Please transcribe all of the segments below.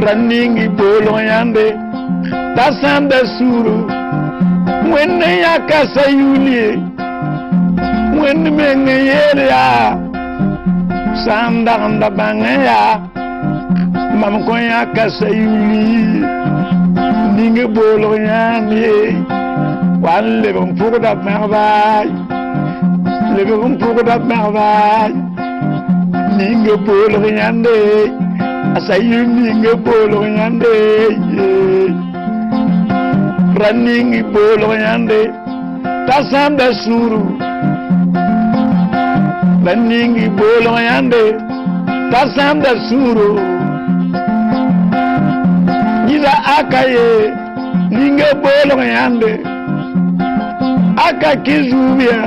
Ra ning y boolg yãnde t'a sãamda sũuru. Wẽnd n yãka Sayuli ye, Wẽnd meng n yeel yaa sã n dag n da bãngẽ yaa mam kõ yãka Sayuli ning boolg yãnd ye wa n leb n pʋgda bãgba, leb n pʋgda bãgba ning boolg yãnde a Sayul ning boolg yãnde ra ning boolg yãnde t'a sãamda sũuru la ning boolg yãnde t'a sãamda sũuru yida aka ye ninge boolg yãnde aka kɩ zuub ya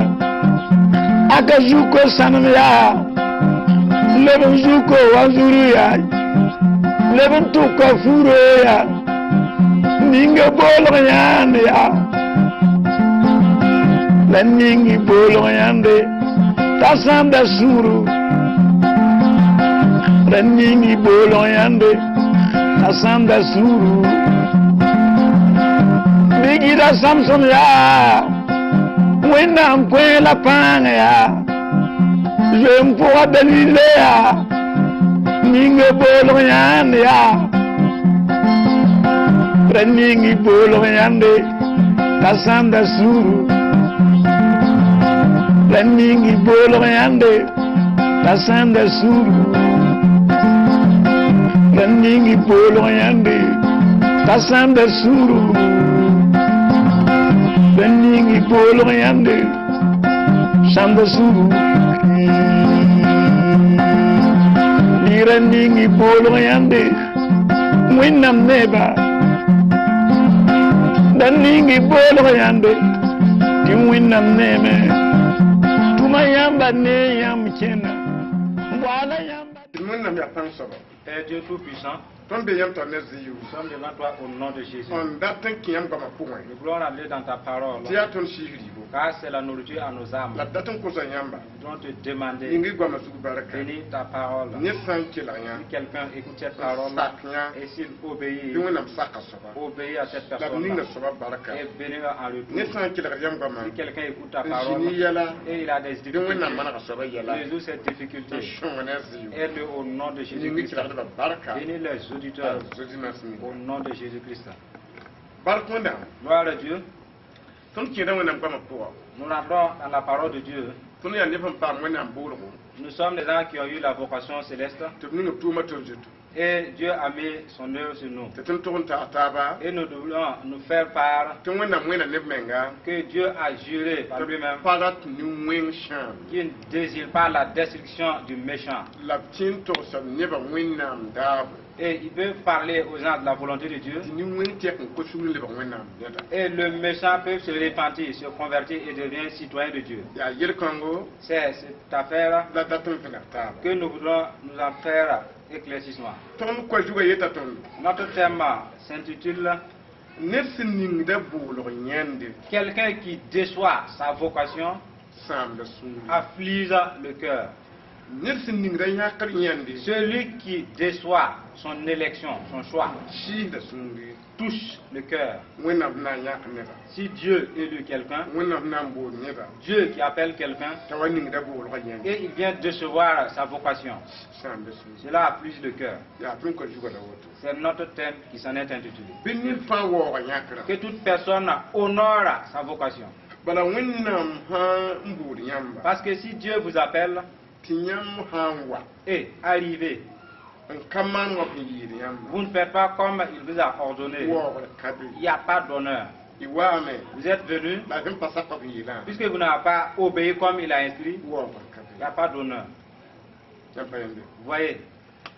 aka zuko sãnem yaa leb n zuko wa zuru yaa leb n tʋka furo yaa ninge boolg yãnd yaa la ning boolg yãnde t'a sãamda sũuru la ning boolg yãnde t'a sãamda sũuru bɩ Samson yaa Wẽnnaam koe la pãang yaa zoe n pʋga Dalile yaa ninge boolg yãnd yaa ra ning boolg yãnde t'a sãamda sũuru la ning boolg yãnde t'a sãamda sũuru la ning boolg yãnde t'a sãamda sũuru la ning boolg yãnde sãamda sũuru nira ning boolg yãnde Wẽnnaam neba la ning boolg yãnde tɩ Wẽnnaam neeme tʋma yãmba ne yãmb kẽna boala yãmba. Wẽnnaam yaa pãng soaba. Père Dieu Tout-Puissant, Tõnd be yãmb tar ne Zeyu. Nous sommes devant toi au nom de Jésus. Tõnd dat n kẽ yãmb goamã pʋgẽ. Nous voulons rentrer dans ta parole, Tɩ yaa tõnd sɩɩs rɩɩbo. Car c'est la nourriture à nos âmes. La d dat n kosa yãmba. Nous voulons te demander, Yĩng goamã zug barka. Bénis ta parole. Ned sã n kelg yã. Si quelqu'un écoute cette parole Sak yã. Et s'il obéit, Bɩ Wẽnnaam saka soaba. Obéit à cette La b personne ninga soaba barka. Et bénis en retour. Ned sã n kelg yãmb goamã. Si quelqu'un écoute ta N parole zĩ ne yɛla. Et il a des Bɩ difficultés, Wẽnnaam manega soaba yɛla. Résout ces difficultés. N sõnga ne a Zeyu. Aide-le au nom de Yĩng Jésus-Christ. kelgdbã barka. Bénis les auditeurs Zozi masmi. Au nom de Jésus-Christ. Bark Wẽnnaam. Gloire à Dieu. Tõnd kẽeda Wẽnnaam goamã pʋga. Nous rentrons dans la parole de Dieu. Tõnd yaa neb sẽn paam Wẽnnaam boolgo. Nous sommes des gens qui ont eu la vocation céleste Tɩ b ning b tʋʋma tõnd zutu. Et Dieu a mis son œuvre sur nous. Tɩ tõnd tʋg n tags taaba. Et nous devons nous faire part Tɩ Wẽnnaam wẽna neb menga. Que Dieu a juré par lui-même Pa rat nin-wẽng sãam. Qu'il ne désire pas la destruction du méchant. La b tẽ n togsa nebã Wẽnnaam daabo. Et il peut parler aux gens de la volonté de Dieu. Tɩ nin-wẽng tɛk n kos sugr n lebg Wẽnnaam neda. Et le méchant peut se repentir, se convertir et devient citoyen de Dieu. Yaa yel-kãngo C'est cette affaire la dat n vẽneg taaba. Que nous voudrons nous en faire éclaircissement. Tõnd koa zugã yeta tõndo. Notre thème s'intitule Ned sẽn ningda boolg yãnde Quelqu'un qui déçoit sa vocation sãamda sũuri. Afflige le cœur. Ned sẽn ningda yãkr yãnde Celui qui déçoit son élection, son choix, sɩɩsda sũuri. Touche le cœur. Wẽnnaam na n yãk neba. Si Dieu élu quelqu'un, Wẽnnaam na n bool neba. Dieu qui appelle quelqu'un, T'a wa ningda boolgã yãnde. Et il vient décevoir sa vocation, Sãamda sũuri. Cela afflige le cœur. Yaa tõnd koa zugã la woto. C'est notre thème qui s'en est intitulé. Bɩ ned fãa waooga yãkrã. Que toute personne honore sa vocation. Bala Wẽnnaam sã n bool yãmba. Parce que si Dieu vous appelle Tɩ yãmb sã n wa. Et arrivé, N ka maan wã sẽn yɩɩd yãmba. Vous ne faites pas comme il vous a ordonné. Waoogr ka be. Il n'y a pas d'honneur. Y waame. Vous êtes venu, La sẽn pa sak b yeelã. Puisque vous n'avez pas obéi comme il a instruit, Waoogr ka il be. n'y a pas d'honneur. Yãmb pa yẽmbe. Vous voyez,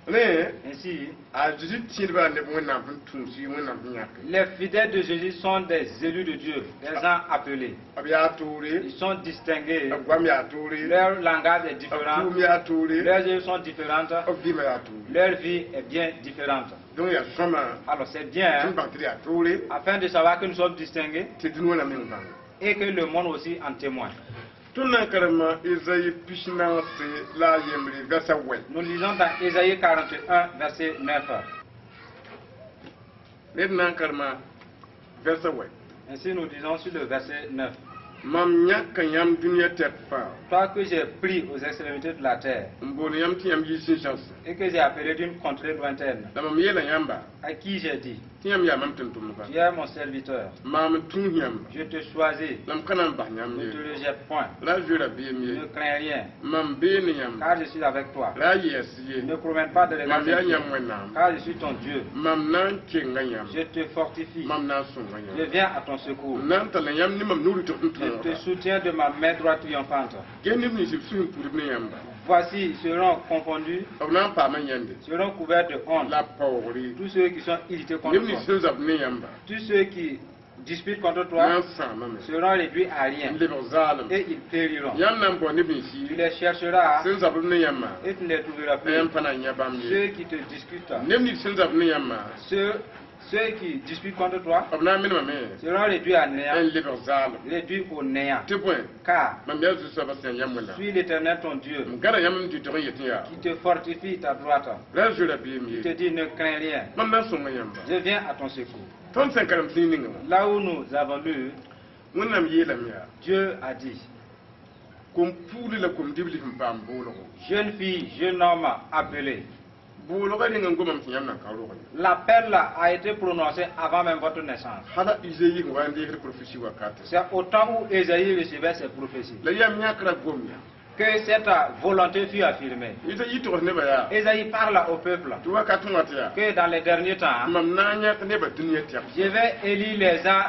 Ne ainsi, a Zeezi tẽedbã neb Wẽnnaam sẽn tũusi Wẽnnaam sẽn yãke. Les fidèles de Jésus sont des élus de Dieu, des gens appelés. B yaa toore. Ils sont distingués. B goam yaa toore. Leur langage est B différent. tʋʋm yaa toore. Leurs œuvres sont différentes. B vɩɩmã yaa toore. Leur vie est bien différente. Donc yaa sõma. Alors c'est bien, hein, Tõnd bãng tɩ d yaa toore. Afin de savoir que nous sommes distingués Tɩ dũni wã na meng bãng. Et que le monde aussi en témoigne. Tõnd na n karema Ezayi 41 versa wɛ. Nous lisons dans Ésaïe 41, verset 9. Ned na n karema verset wɛ? Ainsi nous disons sur le verset 9. Mam yãka yãmb dũniyã tɛk fãa Toi que j'ai pris aux extrémités de la terre n bool yãmb tɩ yãmb yi zĩ-zãgsẽ et que j'ai appelé d'une contrée lointaine, la mam yeela yãmba à qui j'ai dit, tɩ yãmb yaa mam tʋm-tʋmdba tu es mon serviteur, maam n tũus yãmba je te choisis, la m ka na n bas yãmb ne ye te rejette point, la a zoe rabeem ye ne crains rien, mam bee ne yãmba car je suis avec toi. La a yɛɛs ye Ne promène pas de mam regards yaa inquiets, yãmb Wẽnnaam car je suis ton Dieu. Mam na n kenga yãmb Je te fortifie, mam na n sõnga je yãmb viens à ton secours. M na n talla yãmb ne mam nugrã tɩ n Je te tõoga soutiens de ma main droite triomphante. Ges neb nins b sũ n pudb ne yãmba Voici, ils seront confondus, b na n paama yãnde seront couverts de honte. La paoogre Tous ceux qui sont irrités contre neb nins toi, sẽn zab ne yãmba tous ceux qui disputent contre na toi, n sãamame seront réduits à rien n lebg zaalem et ils périront. Yãmb na n bao neb nins Tu les chercheras sẽn zabd ne yãmbã et tu ne les trouveras la plus. Yãmb pa na n yã bãmb ye Ceux qui te discutent, neb nins sẽn zabd ne yãmbã ceux qui disputent contre toi b na n menemame seront réduits à néant, n lebg zaalem réduits au néant. Tɩ bõe Car mam yaa Zu-soabã sẽn yãmb Wẽnnaam suis l'Éternel ton Dieu m gãda yãmb n dɩtg n yetẽ yaa qui te fortifie ta droite, ra zoe rabeem qui te ye dit: ne crains rien, mam na n sõnga yãmba je viens à ton secours. Tõnd sẽn karem zĩig ninga wã Là où nous avons lu, Wẽnnaam yeelame yaa Dieu a dit, kom-puugli la kom-dibli sẽn paam boolgo jeune fille, jeune homme appelé. Boolgã rẽng n gomame tɩ yãmb nan ka rog ye L'appel a été prononcé avant même votre naissance. Hala Izayi sẽn wa n deesd prophétie wakate C'est au temps où Ésaïe recevait ses prophéties la yam yãkra gom ya que cette volonté fut affirmée. Izayi togs nebã yaa Ésaïe parle au peuple tɩ wakat wã tɩ yaa que dans les derniers temps, mam na n yãk nebã dũniyã tɛg je vais élire les gens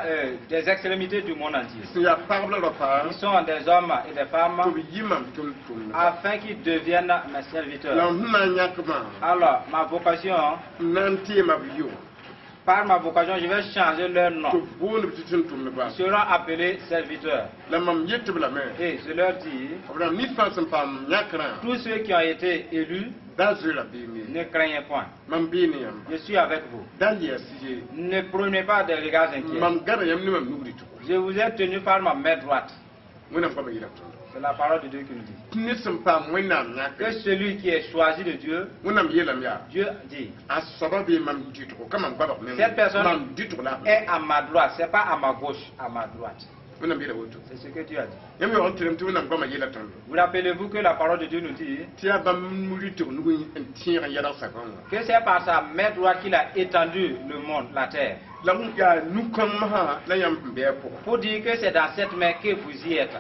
des extrémités du monde entier. Sẽn yaa pagb la raopa Ils sont des hommes et des femmes tɩ b yɩ mam tʋm-tʋmdba afin qu'ils deviennent mes la serviteurs. M sẽn na n yãkbã Alors, ma vocation, m na n teema b yʋg par ma vocation, je vais changer leur tɩ nom. B boond b tɩ tʋm-tʋmdba Ils seront appelés serviteurs. La mam yet b lame Et je leur dis, b rãmb nins fãa sẽn paam yãkrã tous ceux qui ont été élus, da zoe rabeem ye ne craignez point. Mam bee ne yãmba Je suis avec vous. Da yɛɛs ye Ne prenez pas des regards inquiets. Mam gãda yãmb ne mam nugri tʋgo Je vous ai tenu par ma main droite. Wẽnnaam goamã yeelame tõndo C'est la parole de Dieu qui nous dit. Tɩ ned sẽn paam Wẽnnaam Que yãkre celui qui est choisi de Dieu, Wẽnnaam yeelame yaa Dieu dit, a soaba bee mam dɩtgo ka mam goabg meng cette personne mam dɩtg la est à ma droite. C'est pas à ma gauche, à ma droite. Wẽnnaam yeela woto C'est ce que Dieu a dit. Yãmb yaool n tɩrem tɩ Wẽnnaam goamã yeela tõndo Vous rappelez-vous que la parole de Dieu nous dit tɩ yaa bãmb rɩtg nug n tẽeg n yɛlg sagbã wã que c'est par sa main droite qu'il a étendu le monde, la terre. La yaa nu-kãng masã la yãmb sẽn bɩ a pʋgã Pour dire que c'est dans cette main que vous y êtes.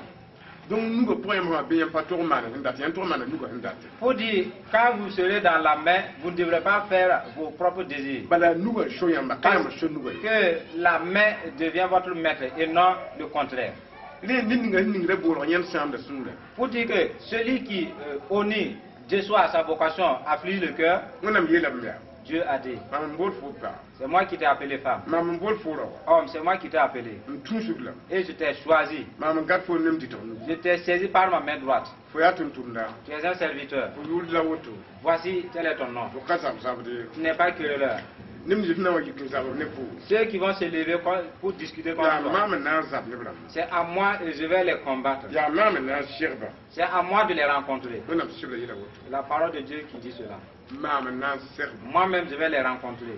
Donc nugã pʋgã yãmb sã bɩ yãmb pa tog n maan sẽn dat yãmb tog n maana nugã sẽn date Pour dire, quand vous serez dans la main, vous ne devrez pas faire vos propres désirs. Bala nugã so yãmba ka yãmb so nugã ye Que la main devient votre maître et non le contraire. Rẽ ned ninga sẽn ningrã boolg yãnd sãamda sũurã Pour dire que celui qui honnit, déçoit sa vocation, afflige le cœur, Wẽnnaam yeelame yaa Dieu a dit, mam n bool fo paa c'est moi qui t'ai appelé femme. Mam n bool fo raoã Homme, c'est moi qui t'ai appelé. N tũusb lame Et je t'ai choisi. Mam n gad fo nem dɩtg nug Je t'ai saisi par ma main droite. Fo yaa tʋm-tʋmda Tu es un serviteur. Fo yʋʋr la woto Voici, tel est ton nom. Fo ka zab-zabd ye Tu n'es pas querelleur. Neb nins sẽn na wa yik n zabr ne fo Ceux qui vont se lever pour discuter contre yaa toi, maam n na n zab neb rãmba c'est à moi et je vais les combattre. Yaa maam n na n segba C'est à moi de les rencontrer. Wẽnnaam sɩbra yeela woto C'est la parole de Dieu qui dit cela. Maam n na n segba Moi-même, je vais les rencontrer.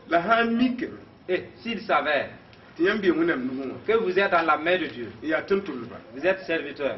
La sã n mikame Et s'ils savaient tɩ yãmb bee Wẽnnaam nugẽ wã que vous êtes dans la main de Dieu, n yaa tʋm-tʋmdba vous êtes serviteur,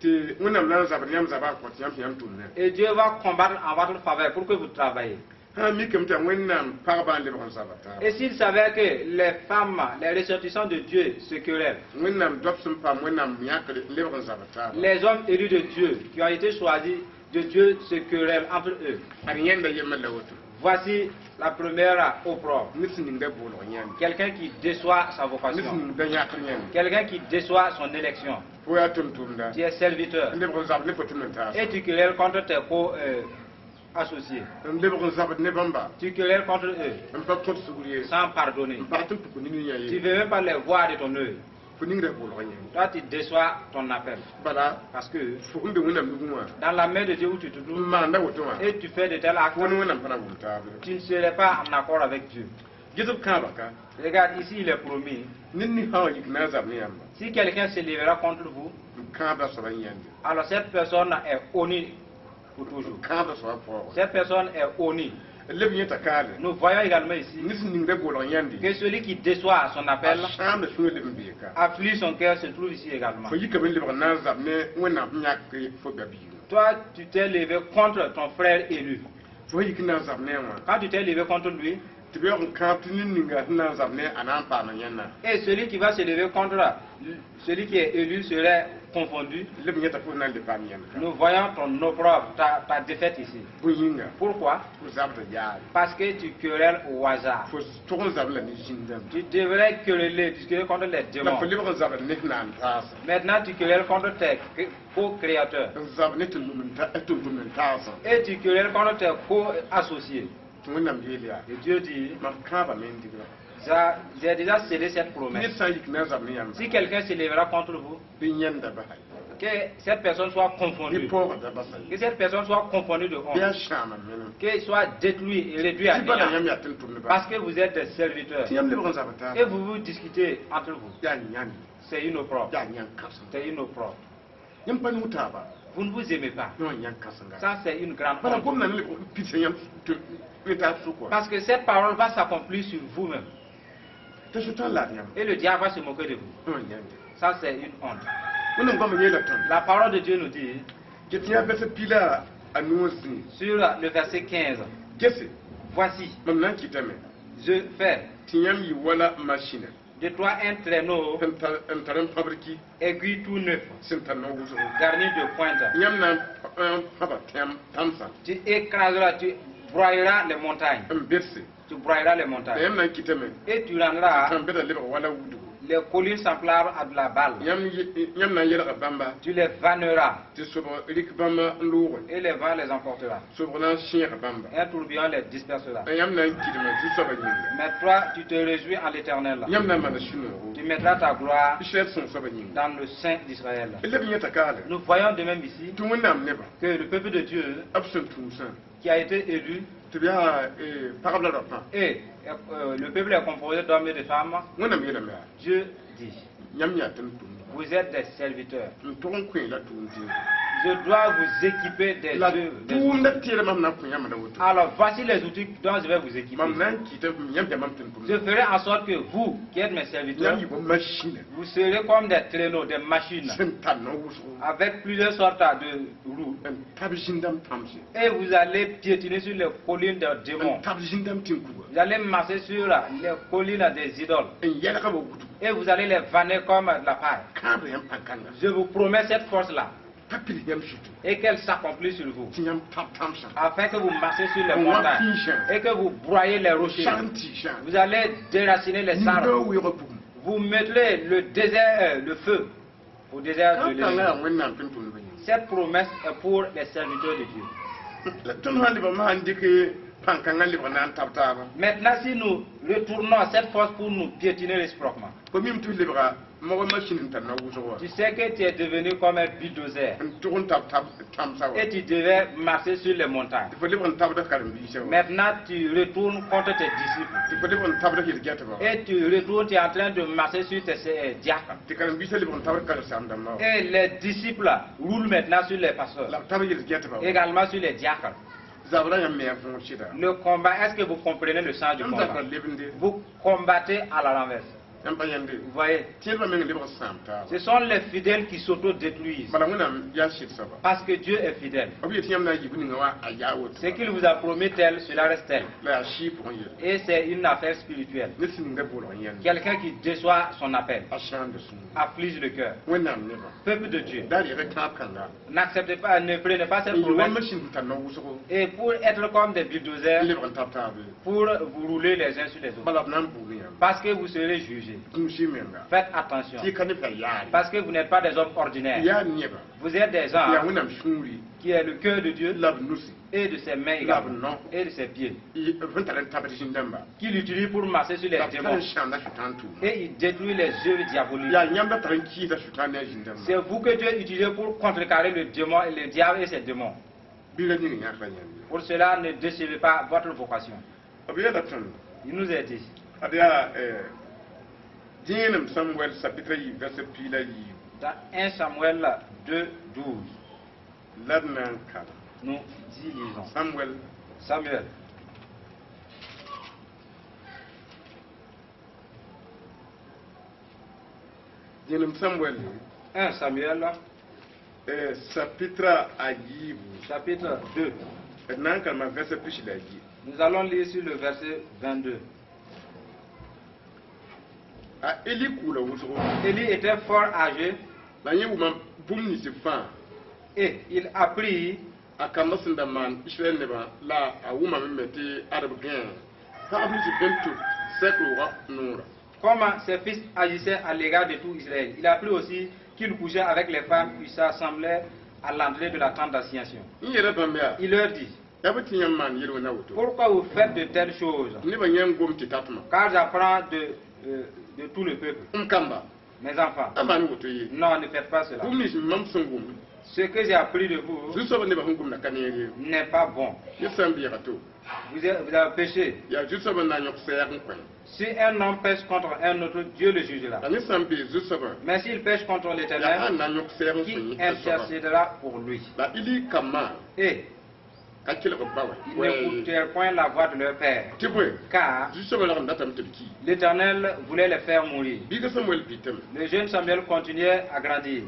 tɩ Wẽnnaam na n zabd yãmb zabã n kõt yãmb tɩ yãmb tʋmdẽ et Dieu va combattre en votre faveur pour que vous travaillez. Sã n mikame tɩ Wẽnnaam pagba n lebg n zaba taaba Et s'ils savaient que les femmes, les ressortissants de Dieu se querellent, Wẽnnaam doab sẽn paam Wẽnnaam yãkre n lebg n zaba taaba les hommes élus de Dieu qui ont été choisis de Dieu se querellent entre eux. Ad yẽnda yembr la woto Voici la première opprobre. Ned sẽn ningda boolg yãnd Quelqu'un qui déçoit sa ned vocation. Sẽn ningda yãkr yãnd Quelqu'un qui déçoit son élection. Fo yaa tʋm-tʋmda Tu es serviteur. N lebg n zabd ne fo tʋmd n taasa Et tu querelles contre tes co-associés. N lebg n zabd ne bãmba Tu querelles contre eux n pa kõt sugr ye sans pardonner. N pag tɩ n puk ning yã Tu ye ne veux même pas les voir de ton œil. Fo ningrã boolg yãnd Toi, tu déçois ton appel. Bala Parce que fo sẽn be Wẽnnaam nugẽ wã dans la main de Dieu où tu te n trouves maanda woto wã et tu fais de tels actes, fo ne Wẽnnaam pa na wʋm taab tu ne serais pas en accord avec Dieu. Ges b kãabã ka Regarde, ici, il est promis. Ned nin sã wã yik na n zab ne yãmba Si quelqu'un se lèvera contre vous, m kãabda soaba n yãnde alors cette personne est honnie pour toujours. Kãabda soaba paoog Cette personne est honnie. Leb yẽta kaale. Nous voyons également ici Ned sẽn ningda boolg yãnde que celui qui déçoit son appel, a sãamda sũyã leb n bee ka. Afflige son cœur, se trouve ici également. Fo yikame n lebg n na n zab ne Wẽnnaam sẽn yãk fo ba-biigã. Toi, tu t'es levé contre ton frère élu. Fo yik n na n zab ne wã Quand tu t'es levé contre lui, tɩ b yaoog n kãab tɩ ned ninga sẽn na n zab ne a na n paama yẽnna. Et celui qui va se lever contre celui qui est élu serait confondu. Leb yẽta fo na n le paam yẽnd ka. Nous voyons ton opprobre, ta défaite ici. Bõe yĩnga? Pourquoi? Fo zabda yaare. Parce que tu querelles au hasard. Fo tʋg n zab la ne zĩn-dãmba. Tu devrais quereller, tu querelles contre les La démons. Fo lebg n zabda ne sẽn na n taasã. Maintenant, tu querelles contre tes co-créateurs. N zab ne tʋm-tʋmd n taasã. Et tu querelles contre tes co-associés. Tɩ Wẽnnaam yeel yaa Et Dieu dit, mam kãabame n digra. J'ai déjà scellé cette promesse. Ned sã n yik na n zab ne yãmba Si quelqu'un s'élèvera contre vous, bɩ yẽnda basa. Que cette personne soit Bɩ confondue. paoogda basa. Que cette personne soit confondue de Bɩ a honte. sãama menem. Qu'il soit détruit et réduit à Tɩ bala néant. yãmb yaa tʋm-tʋmdba. Parce que vous êtes des serviteurs. Tɩ yãmb lebg n zaba taaba. Et vous vous discutez entre vous. Yaa yãnd. C'est une opprobre. Yaa yãn kãsenga. C'est une opprobre. Yãmb pa nug taaba. Vous ne vous aimez pas. Yã wã yãn kãsenga. Ça, c'est une grande Bala honte. gomdã ne lebg n pidsa yãmb tɩ ne taab sʋk wã. Parce que cette parole va s'accomplir sur vous-même. Tɩ Sʋtãan laad yãmb. Et le diable va se moquer de vous. Yã wã yãnde. Ça, c'est une honte. Wẽnnaam goamã yeela tõnd. La parole de Dieu nous dit, Get tɩ yaa vɛrse piila a nuwã zĩig. Sur le verset 15, Gese voici, mam na n kɩtame je fais tɩ yãmb yɩ wala masĩna de toi un traîneau sẽn tar n tar n pãbrki aiguille tout neuf, sẽn tar no-wʋsgo. Garni de pointe. Yãmb na n pãba tãmsã. Tu écraseras, tu broyeras les montagnes. N bedse. Tu broyeras les La montagnes. Yãmb na n kɩtame Et tu rendras tãn-bɛda lebg wala wudgo. Les collines semblables à de la balle. Yãmb ye- yãmb na n yelga bãmba Tu les vanneras tɩ sobg rik bãmba n loogẽ. Et les vents les emportera. Sobg na n sẽeg bãmba. Un tourbillon les dispersera. La yãmb na n kɩdma zu-soabã yĩnga. Mais toi, tu te réjouis en l'Éternel. Yãmb na n maana sũ-noogo. Tu mettras ta gloire Israɛl sõng soabã yĩnga. Dans le Saint d'Israël. Leb yẽta kaale. Nous voyons de même ici Tɩ Wẽnnaam nebã que le peuple de Dieu b sẽn tũusã qui a été élu, tɩ b yaa pagb la raopã. Et le peuple est composé d'hommes et de femmes, Wẽnnaam yeelame yaa Dieu dit, yãmb yaa tʋm-tʋmdba. Vous êtes des serviteurs. N tʋg n kõ la tʋʋm dĩnga. Je dois vous équiper des La œuvres. tʋʋmdã tẽedã mam na n kõ yãmb la woto. Alors voici les outils dont je vais vous équiper. Mam na n kɩta yãmb yaa mam Je tʋm-tʋmdba. Ferai en sorte que vous, qui êtes mes serviteurs, Yãmb yɩ bõmb masĩna vous serez comme des traîneaux, des machines, sẽn tar no-wʋsgo avec plusieurs sortes de roues. N tab zĩndãmb tãmse. Et vous allez piétiner sur les collines des démons. N tab zĩndãmb tẽn-kuga. Vous allez marcher sur les collines des idoles. N yɛlga wa wudgo. Et vous allez les vanner comme de la paille. Kãabra yãmb pãn-kãnga. Je vous promets cette force-là T'a pids yãmb zutu. Et qu'elle s'accomplisse sur vous. Tɩ yãmb tab tãmsã. Afin que vous marchiez sur les On va montagnes ficher. Et que vous broyez les rochers. Sag n tɩɩsã. Vous allez déraciner les Nidbã arbres. weoogã bugum. Vous mettrez le désert, le feu au désert de Kãab kãngã l'Égypte. yaa Wẽnnaam tʋm-tʋmdbã yĩnga. Cette promesse est pour les serviteurs de Dieu. La tõnd sã n lebg masã n dɩk pãn-kãngã lebg na n tab taaba. Maintenant, si nous retournons à cette force pour nous piétiner réciproquement, Fo mim tɩ f lebga mogr masĩn n tar na-wʋsg wã. Tu sais que tu es devenu comme un bulldozer N tʋg n tab tab tãmsã wã. Et tu devais marcher sur les montagnes. Tɩ fo lebg n tabd f karen-biisã wã. Maintenant, tu retournes contre tes disciples. Tɩ fo lebg n tabd yel-gɛtbã wã. Et tu retournes, tu es en train de marcher sur tes diacres. Tɩ karen-biisã lebg n tabd karen-saam-dãmbã wã. Et les disciples roulent maintenant sur les pasteurs, La b tab yel-gɛtbã wã. Également sur les diacres. Zabrã yãmb me a võor sɩda. Le combat, est-ce que vous comprenez le sens du Yãmb combat? zabra lebende. Vous combattez à la renverse. Yãmb pa yãnde. Vous voyez, Tẽedbã meng lebg n sãam taaba. Ce sont les fidèles qui s'auto-détruisent. Bala Wẽnnaam yaa sɩd soaba. Parce que Dieu est fidèle. B yet tɩ yãmb na n yɩ bu-ninga wã a yaa woto. Ce qu'il vous a promis tel, cela reste tel. La yaa sɩɩ pʋgẽ yelle. Et c'est une affaire spirituelle. Ned sẽn ninga boolg n yãnd. Quelqu'un qui déçoit son appel A sãamda sũur. Afflige le cœur. Wẽnnaam nebã. Peuple de Dieu, Da rega kãab kãnga. N'acceptez pas, ne prenez pas cette N yɩ wa promesse. masĩn sẽn tar no-wʋsgo. Et pour être comme des bulldozers, N lebg n tab taabe. Pour vous rouler les uns sur les autres. Bala b na n buug yãmb. Parce que vous serez jugés. Gũus-y menga. Faites attention. Tɩ y ka neb la yaare. Parce que vous n'êtes pas des hommes ordinaires. Yaa nebã. Vous êtes des Yaa gens Wẽnnaam sũuri. Qui est le cœur de Dieu La b nusi. Et de ses mains La également. b no. Et de ses pieds. B sẽn tar n tabd zĩn-dãmba. Qui l'utilise pour marcher sur les La b tar démons. n sãamda Sʋtãan tʋʋma. Et il détruit les œuvres diaboliques. Yaa yãmb la tar n kɩɩsda Sʋtãan ne a zĩn-dãmba. C'est vous que Dieu utilise pour contrecarrer le démon et le diable et ses démons. Bɩ ra ning yãk la yãmb. Pour cela, ne décevez pas votre vocation. B yeela tõnd. Il nous est dit, Ad yaa dẽenem Samuel chapitre yi verset piig la yiib. Dans 1 Samuel 2, 12, La d na n kalem. Nous y lisons. Samuel Samuel, Dĩenem Samuɛl 1 Samuel, sapitra a yiibu chapitre 2. D na n karema vɛrsa 24. Nous allons lire sur le verset 22. A Eli kʋʋla wʋsgo Élie était fort âgé la yẽ wʋma bũmb nins fãa et il apprit a kambã sẽn da maan Israɛl nebã la a wʋmame me tɩ ad b gãe pagb nins sẽn tʋ sɛk roogã noora. Comment ses fils agissaient à l'égard de tout Israël. Il apprit aussi qu'il couchait avec les femmes qui s'assemblaient à l'entrée de la tente d'assignation. N yeela bãmb yaa Il leur dit, yaa bɩ tɩ yãmb maan yel-wẽna woto pourquoi vous faites de telles choses? Nebã yãmb gom tɩ tatma. Car j'apprends de tout le peuple. M kamba Mes enfants, a maan woto ye non, ne faites pas cela. Bũmb nins mam sẽn wʋm Ce que j'ai appris de vous zu-soabã nebã sẽn gomda ka neer ye n'est pas bon. Ned sã n beega to Vous avez péché. Yaa zu-soabã n na n yõk sɛɛg n kõ. Si un homme pèche contre un autre, Dieu le jugera. La ned sã n bee zu-soabã Mais s'il pèche contre yaa l'Éternel, sã n na n yõk sɛɛg n qui kõ yẽ a soaba. Intercédera pour lui? La Ili kambã Et ka kelg b ba wa ils n'écoutèrent point la voix de leur père. Tɩ bõe Car zu-soabã rag n datame tɩ b ki. l'Éternel voulait les faire mourir. Biiga Samuel bitame. Le jeune Samuel continuait à grandir.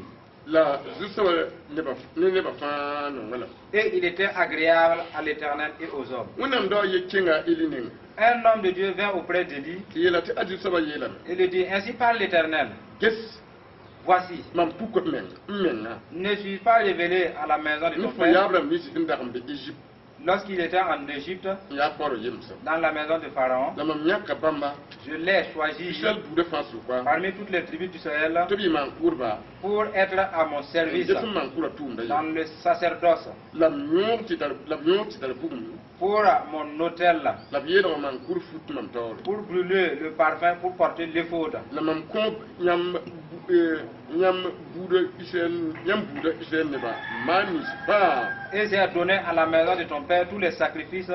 La zu-soabã nebã ne nebã fãa nongã la. Et il était agréable à l'Éternel et aux hommes. Wẽnnaam dao ye kẽnga Eli ninga. Un homme de Dieu vint auprès d'Élie Tɩ yeela tɩ a zu-soabã yeelame et lui dit, ainsi parle l'Éternel. Ges Voici, mam puka m menga m menga ne suis pas révélé à la maison de ne ton fo père yaab rãmb nins sẽn dag n be Égypte lorsqu'il était en Égypte, n yaa paoor yemsem dans la maison de Pharaon. La mam yãka bãmba Je l'ai choisi Israɛl buudã fãa sʋka parmi toutes les tribus d'Israël tɩ b yɩ maan-kʋʋdba pour être à mon service ges n maan-kʋʋda tʋʋmda ye dans le sacerdoce, la m yõog tɩ tar la b yõog tɩ tar bugum pour mon autel, la b yeelga maan-kʋʋd fut mam taoore pour brûler le parfum, pour porter l'éphod. La mam kõ yãmb yãmb buudã Israɛl yãmb buudã Israɛl nebã maan nins fãa Et j'ai donné à la maison de ton père tous les sacrifices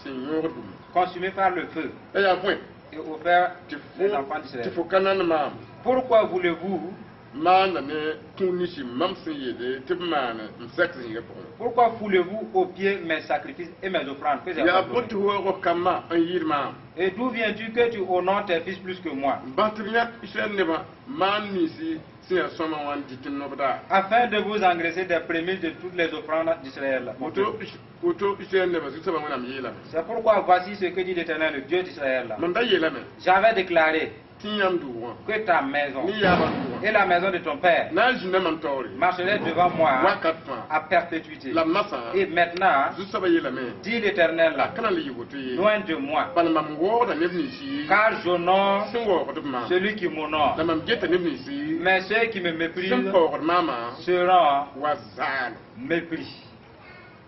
sẽn yõogd bũmb consumés par le feu la yaa bõe et offerts tɩ les fo enfants tɩ d'Israël. Fo ka nan maam Pourquoi voulez-vous, maanda ne kũun ninsi mam sẽn yeele tɩ b maan m sɛk zĩigã pʋgẽ pourquoi foulez-vous aux pieds mes sacrifices et mes offrandes que j'ai yaa ordonnées? bõe tɩ waoog kambã n yɩɩd maam Et d'où viens-tu que tu honores tes fils plus que moi, n bas tɩ b yãk Israɛl nebã maan ninsi sẽn yaa sõma wã n dɩt n nobda afin de vous engraisser des prémices de toutes les offrandes d'Israël, mon woto peuple? Woto Israɛl nebã zu-soabã Wẽnnaam yeelame C'est pourquoi voici ce que dit l'Éternel, le Dieu d'Israël. Mam da yeelame J'avais déclaré tɩ yãmb doogã que ta maison ne yaabã doogã et la maison de ton père na n zĩnda mam taoore marcheraient devant moi wakat fãa à perpétuité. La masã Et maintenant, zu-soabã yeelame dit l'Éternel, la ka na n le yɩ woto ye loin de moi, bala mam waoogda neb ninsi car j'honore sẽn waoogd b maam celui qui m'honore. La mam geta neb ninsi Mais ceux qui me sẽn méprisent paoogd maamã seront wa zaalo mépris.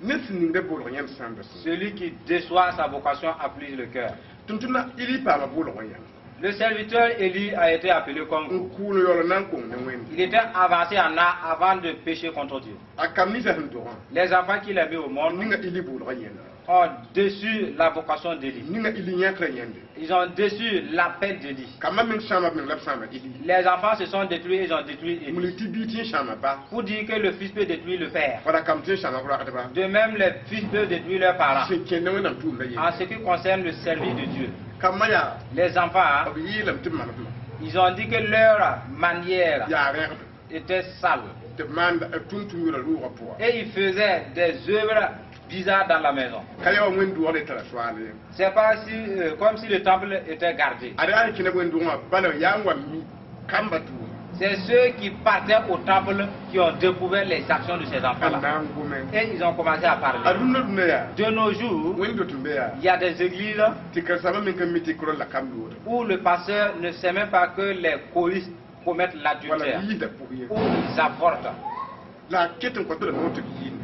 Ned sẽn ningda boolg yãmb sãmba sẽ Celui qui déçoit sa vocation afflige le cœur. Tʋm-tʋmda Ili paama boolg yãmb Le serviteur Élie a été appelé comme n vous. Kʋʋl yaool n na n kong ne Wẽnde Il était avancé en âge avant de pécher contre Dieu. A kam ninsã sẽn dogã Les enfants qu'il a mis au monde ninga Ili boolgã yẽnda ont déçu la vocation d'Élie. Ninga Ili yãkrã yẽnde Ils ont déçu l'appel d'Élie. Kambã meng sãama b meng la b sãama Ili Les enfants se sont détruits et ils ont détruit Élie. Wilg tɩ bii tɩ n sãama ba Pour dire que le fils peut détruire le père. Wala kam tɩ n sãama b ragdba De même, les fils peuvent détruire leurs parents. Sẽn kẽnd ne Wẽnnaam tʋʋmda En yẽnde ce qui concerne le service de Dieu, kambã yaa les enfants, b yeelame tɩ b maneb ma ils ont dit que leur manière yaa rẽgd était sale. Tɩ b maand tʋm-tʋm yʋra rʋʋgã pʋga Et ils faisaient des œuvres bizarres dans la maison. Ka yaa wa wẽnd-doogd tara soaal ye C'est pas si, comme si le temple était gardé. Ad yaa sẽn kẽna wẽnd-doogã bala yaa n wa mi kamba tʋʋma C'est ceux qui partaient au temple qui ont découvert les actions de ces n enfants-là. Na n gome Et ils ont commencé à a parler. Rũndã dũnã yaa De nos jours, wẽnd dot n be yaa il y a des églises tɩ karen-saambã meng ka mi tɩ korol la kamb yooda où le pasteur ne sait même pas que les choristes commettent wala l'adultère, yiisda pʋg ye où ils avortent. La a ket n kõt la noor tɩ b yɩɩne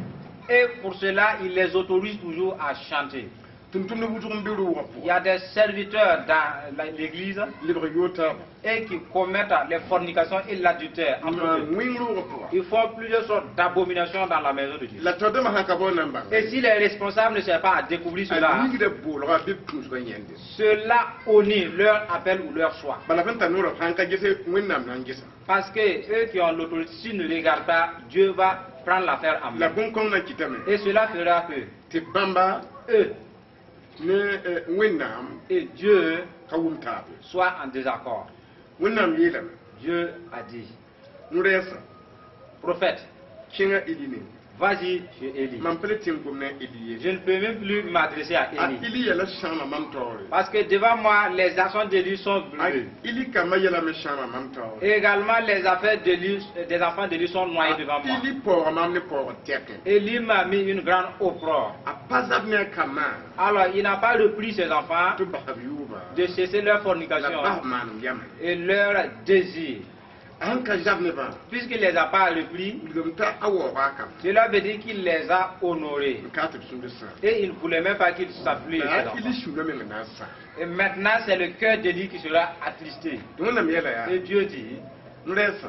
Et pour cela, il les autorise toujours à chanter. Tʋm-tʋmdb wʋsg n be roogã Il y a pʋga des serviteurs dans l'église lebg yoor taaba et qui commettent les fornications et l'adultère n entre maan eux. wẽng roogã pʋga Ils font plusieurs sortes d'abominations dans la maison de Dieu. La taoodãmbã sã n ka bao na n bãng Et si les responsables ne savent pas à découvrir a cela, wilgda boolga bɩ b tũusgã yẽnde cela honnit leur appel ou leur choix. Bala f n tar noorã sã n ka gese Wẽnnaam na n gesa Parce que eux qui ont l'autorité, s'ils ne regardent pas, Dieu va prendre l'affaire en la main. bõn-kõng na kɩtame Et cela fera que tɩ bãmba eux ne Wẽnnaam et Dieu ka wʋm taab soient en désaccord. Wẽnnaam yeelame Dieu a dit, No-rɛɛsã, prophète, kẽnga Eli ne. Vas-y chez Élie. Mam pa le tɩ n gom ne a Eli ye. Je ne peux même plus m'adresser à A Élie. Eli yɛla sãama mam taoore. Parce que devant moi, les actions d'Élie sont A brûlées. Eli kambã yɛla me sãama mam taoore. Également, les affaires d'Élie, des enfants d'Élie sont noyées devant moi. Eli paooga mam ne paoog tɛkẽ. Élie m'a mis une grande opprobre. A pa zab ne a kambã Alors, il n'a pas repris ses enfants tɩ b basa b yʋʋba de cesser leur la fornication bas b maanem yamã. Et leur désir. A sẽn ka zab nebã, Puisqu'il ne les a pas repris, wilgame t'a a waooga a kamba cela veut dire qu'il les a honorés. n ka tɩ b sũur sãam. Et il ne voulait même pas qu'ils s'affligent, La ses yaa enfants. Eli sũurã meng n na n sãam. Et maintenant, c'est le cœur d'Élie qui sera attristé. Tɩ Wẽnnaam yɛla yaa, Et Dieu dit, no-rɛɛsã,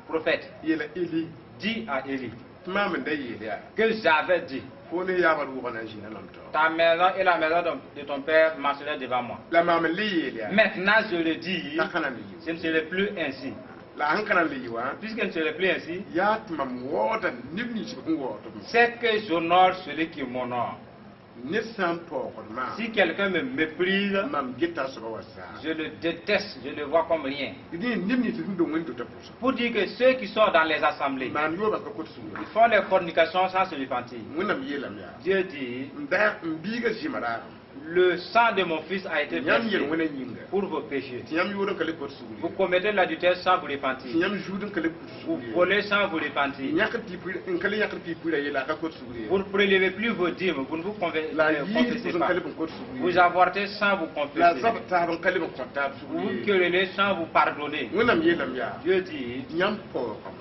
prophète, yeela Eli dis à Élie tɩ maam n da yeel yaa, que j'avais dit, fo ne yaabd wʋgã na n zĩna mam taoor. Ta maison et la maison de ton père marcheraient devant moi. La maam n le yeel yaa, Maintenant, je le dis, t'a ka na n le yɩ. Ce ne serait plus ainsi. La sẽn ka na n le yɩ wã, Puisque ne serait plus ainsi, yaa tɩ mam waooda neb nins b sẽn waood m. c'est que j'honore celui qui m'honore. Ned sã n paoogd maam, Si quelqu'un me méprise, mam geta a soaba wa saa. Je le déteste, je le vois comme rien. Dẽ neb nins sẽn dong wẽn-dotã pʋsã, Pour dire que ceux qui sont dans les assemblées, maan yooba ka kot sugr. Ils font les fornications sans se repentir. Wẽnnaam yeelame yaa, Dieu dit, n da n biiga zɩma raagem, le sang de mon fils a été yãmb versé yel-wẽnã yĩnga, pour vos péchés. Tɩ yãmb yʋʋd n ka le kot sugr, Vous commettez l'adultère sans vous tɩ repentir. Yãmb zuud n ka le kut Vous sugr, volez sans vous repentir. Yãkd tɩ n ka le yãkd pɩɩ-pʋɩra yeela a ka kot sugr ye, Vous ne prélevez plus vos dîmes, vous ne vous la yɩɩd confessez pʋs n pas. ka leb n kot sugr Vous ye, avortez sans vous la confesser. zab taab n ka leb n kõ taab sugr Vous vous ye. querellez sans vous pardonner. Wẽnnaam yeelame yaa, Dieu dit, yãmb paoogame,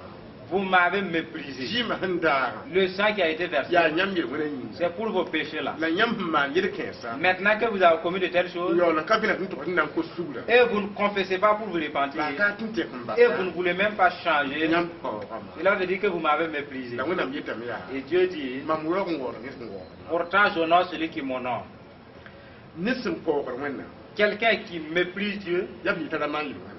vous m'avez méprisé. Zɩɩmã sẽn daagã, Le sang qui a été versé, yaa yãmb yel-wẽnã yĩnga, c'est pour vos péchés là. La yãmb sẽn maan yel-kãensã, Maintenant que vous avez commis de telles choses, yaool n ka vẽneg n tʋgs n na n kos sugrã, et vous ne confessez pas pour vous repentir, la a ka tɩ n tɛk n et vous ne basa, voulez même pas changer, yãmb paoogame. Cela veut dire que vous m'avez méprisé. La Wẽnnaam yetame yaa, Et Dieu dit, mam waoog n waood ned sẽn waood. Pourtant j'honore celui qui m'honore. Ned sẽn paoogd Wẽnnaam, Quelqu'un qui méprise Dieu, yaa b yɩ t'a ra maan yel-wẽna,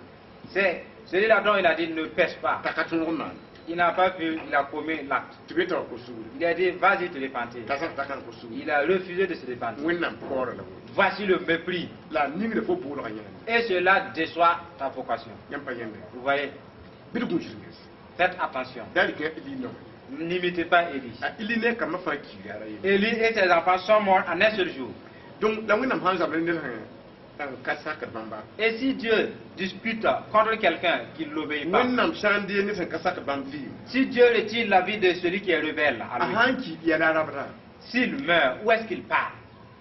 c'est celui-là dont il a dit ne pèche pas. T'a ka tõog n maan. Il n'a pas vu, il a commis l'acte. Tɩ be t'a wa kos sugri, Il a dit, vas-y te repentir. T'a zab t'a kan kos sugri. Il a refusé de se repentir. Wẽnnaam paoora la woto. Voici le mépris. La a ningda fo bʋʋlgã yãande. Et cela déçoit ta vocation. Yãmb pa yẽnde. Vous voyez, Bɩ d gũus nens. Faites attention. Da rɩk Eli naoã. N'imitez pas Élie. A Eli ne kambã fãa kiiga ra yelle. Élie et ses enfants sont morts en un seul jour. Donc la Wẽnnaam sãn zabr ned sẽn n ka sakd bãmba, Et si Dieu dispute contre quelqu'un qui ne l'obéit pas, Wẽnnaam sã n dee ned sẽn ka sakd bãmb vɩɩm, si Dieu retire la vie de celui qui est rebelle à a lui, sãn ki yɛla a rabda, s'il meurt, où est-ce qu'il part?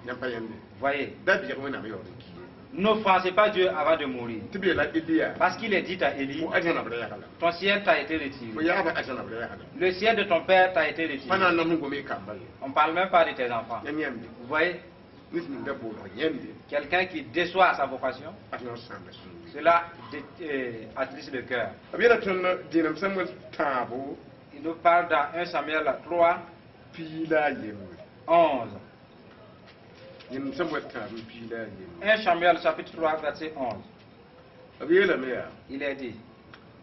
Yãmb pa yẽnde. Voyez, Da bɩg Wẽnnaam yaood n ki ye. N'offensez pas Dieu avant de mourir. Tɩ b yeela Eli yaa, Parce qu'il est dit à Élie, fo Azãnabra yagla, ton ciel t'a été fo retiré. yaaba Azãnabra yagla. Le ciel de ton père t'a été retiré. Pa na n nam sẽn gom y kamba ye. On ne parle même pas de tes enfants. Yãmb yãmbe. Vous voyez, Ned ninga bʋʋlg yẽnde, quelqu'un qui déçoit sa vocation, a tõe n sãamba sũuri. Cela attriste le cœur. B yeela tõnd dĩinem Samuel tãabo, Il nous parle dans 1 Samuel 3, 11. 11. Dĩnem Samuel tãab 11. 1 Samuel chapitre 3, verset 11. B yeelame yaa, Il est dit,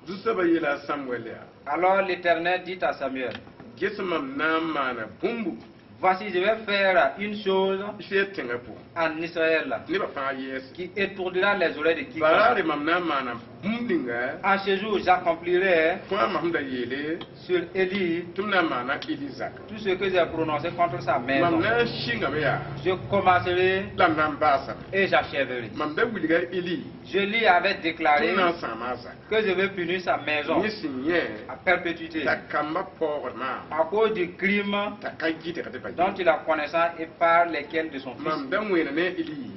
Zu-soabã yeela a Samuel yaa, alors l'Éternel dit à Samuel, ges mam na n maana bũmbu voici, je vais faire une chose Israɛl tẽngã pʋgẽ, en Israël nebã fãa yɛɛse. Qui étourdira les oreilles de quiconque. Baraare mam na n maana bũmb ninga En ce jour, j'accomplirai fãa mam sẽn da yeele sur Élie tɩ m na n maana Eli zaka. Tout ce que j'ai prononcé contre sa Mam maison. na n sɩngame yaa, Je commencerai la m na n baasame. Et j'achèverai. Mam da wilga Eli Je lui avais tɩ déclaré m na n sãama a zaka. Que je vais punir sa maison Yẽ sẽn yẽ à perpétuité t'a kambã paoogd maam, à cause du crime t'a ka gɩdgd pa. Dont il a connaissance et par lesquels de son fils. Mam da wẽena ne Eli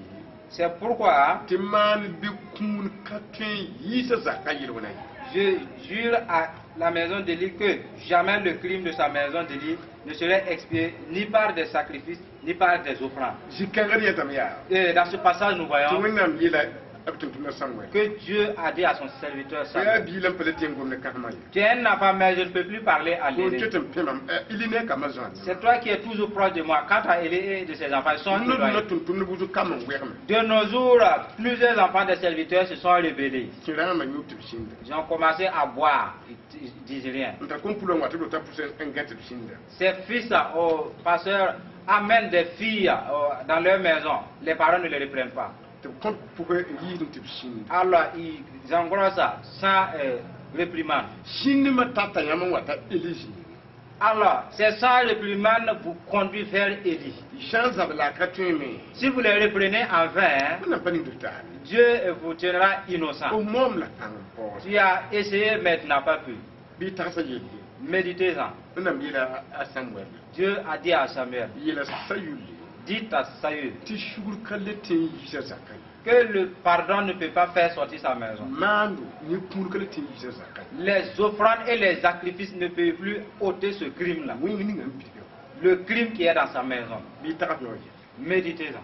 C'est pourquoi tɩ maan bɩ kũun ka tõe n yiisa zakã yel-wẽna ye. Je jure à la maison d'Élie que jamais le crime de sa maison d'Élie ne serait expié ni par des sacrifices ni par des offrandes. Zĩ-kãngr yetame yaa, Et dans ce passage, nous tɩ voyons Wẽnnaam yeela b tʋm-tʋmdã Samuel, que Dieu a dit à son serviteur yaa Samuel, bii la n pa le tɩ n gomd kãsmã ye. tu es un enfant, mais je ne peux plus parler à Fo n l'Élie. ket n pẽ mam Eli ne a kambã zoãnd. C'est toi qui es toujours proche de moi. Quant à Élie et de ses enfants, ils sont Nod éloignés. na tʋm-tʋmdb wʋsg kam n wɛgme. De nos jours, plusieurs enfants des serviteurs se sont rebellés. Tɩ rãambã yũud tɩ b sĩnda. Ils ont commencé à boire, ils ne disent rien. N tar kom-pulã n wa tɩ b rota pʋsẽ n gã tɩ b sĩnda. Ces fils au pasteur amènent des filles dans leur maison. Les parents ne les reprennent pas. Tɩ b kõ pʋgẽ n yiisẽ tɩ b sĩnd. Alors, ils engrossent sans réprimande. Sĩndmã tata yãmb n wa ta Eli zĩig. Alors, ces sans réprimande vous conduisent vers Élie. Sã n zab la a ka tõe me, Si vous les reprenez en vain, Wẽnnaam pa ning tɩ taab. Dieu vous tiendra innocent. F moom la pãng n paood. Tu as essayé, mais tu n'as pas pu. Bɩ tagsa yelle. Méditez-en. Wẽnnaam yeela a Samuɛl. Dieu a dit à Samuel, yeela Sayul dites à Saül tɩ sugr ka le tẽ n yiisa zakã ye. Que le pardon ne peut pas faire sortir sa maison. Maando ne kũur ka le tẽ n yiisa zakã ye. Les offrandes et les sacrifices ne peuvent plus ôter ce crime-là. Wẽng ninga n piga. Le crime qui est dans sa maison. Bɩ tags yao ye. Méditez-en.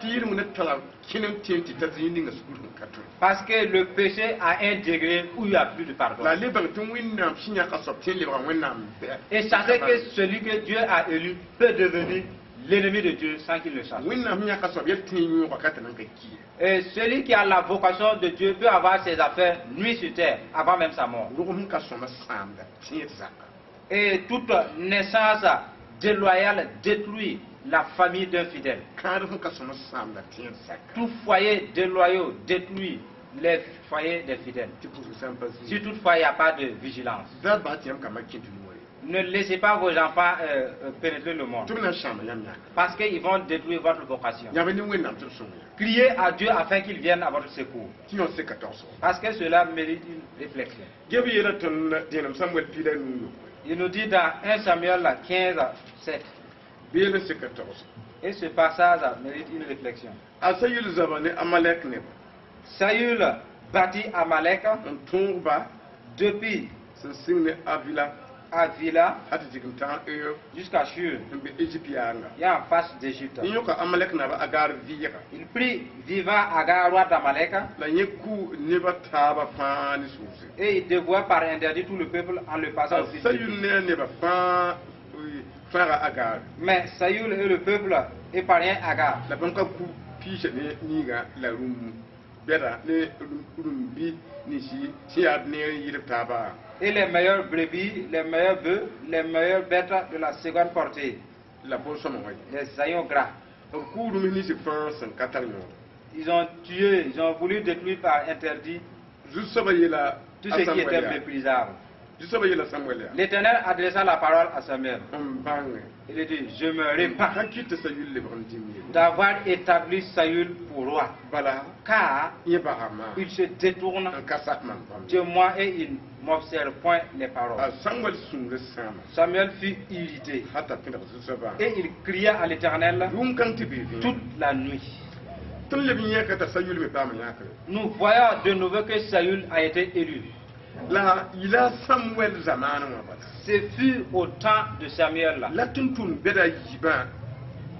Tɩ yel-wẽnã tara kẽnem tẽ tɩ ta zĩig ninga sugr sẽn ka tõe. Parce que le péché a un degré où il n'y a plus de pardon. La a le bãng tɩ Wẽnnaam sẽn yãka soab tẽ n lebga Wẽnnaam bɛ. Et sachez que celui que Dieu a élu peut devenir l'ennemi de Dieu sans qu'il le sache. Wẽnnaam sẽn yãka soab yɛl tẽ yõoga ka tɩ nan ka ki. Et celui qui a la vocation de Dieu peut avoir ses affaires nuit sur terre avant même sa mort. Rog sẽn ka sõma sãamda tẽed zaka. Et toute naissance déloyale détruit la famille d'un fidèle. Kãadg sẽn ka sõma sãamda tẽed zaka. Tout foyer déloyaux détruit les foyers des fidèles. Tɩ pʋsg sã n pa Si zĩ. Toutefois il n'y a pas de vigilance. Da bas tɩ yãmb kambã kẽ dũni wã ye. Ne laissez pas vos enfants pénétrer le monde. Tɩ b na n sãama yãmb yãka. Parce qu'ils vont détruire votre vocation. Yãb ne Wẽnnaam tɩ b sõng yã. Criez à Dieu afin qu'il vienne à votre secours. Tɩ yõ seka tagsgo. Parce que cela mérite une réflexion. Geb yeela tõnd dẽenem Samuɛl 15. Il nous dit dans 1 Samuel 15, 7. Beel n seka tagsgo. Et ce passage mérite une réflexion. A Sayul zaba ne Amalek neba. Saül battit Amalek N tõog-ba depuis sẽn sɩng ne Avila Havila hal tɩ zig n tãag Eur jusqu'à Shur, n be Égypte yaanga. Et en face d'Égypte. Yẽ yõka Amalek naba Agar vɩɩga. Il prit vivant Agar, roi d'Amalek, La yẽ kʋ neba taabã fãa ne sʋʋse. Et il dévoua par interdit tout le peuple en le passant au A fils de Sayul Dieu. ne a neba fãa fãaga Agar. Mais Saül et le peuple épargnaient Agar. La bãmb ka kʋ piisã ne niigã la rũm bɛda ne rũm-bi ninsi sẽn yaa neer n yɩlb taabã. Et les meilleures brebis, les meilleurs bœufs, les meilleures bêtes de la seconde portée, La bõn-sõma wã ye. Les agneaux gras. B kʋ rũms ninsi fãa sẽn ka tar yõod. Ils ont tué, ils ont voulu détruire par interdit Zu-soabã yeela tout ce qui Samuel était yaa. Méprisable. Zu-soabã yeela Samuel yaa. L'Éternel adressa la parole à Samuel. N bãnge. Il dit, je me repens Ka kɩt tɩ Sayul lebg n dĩm ye. D'avoir établi Saül pour roi, Bala car yẽ baga maam. Il se détourne N ka sak mam bãmb. De moi et il m'observe point les paroles. A Samuel sũurã sãama. Samuel fut irrité Hal t'a pẽdg zu-soabã. Et il cria à l'Éternel Yʋng-kãng tɩ bee vẽene. Toute la nuit. Tõnd leb n yẽka t'a Sayul me paam yãkre. Nous voyons de nouveau que Saül a été élu. La yila Samuel zamaanẽ wã bala. Ce fut au temps de Samuel là, La tʋm-tʋmd bɛda yiibã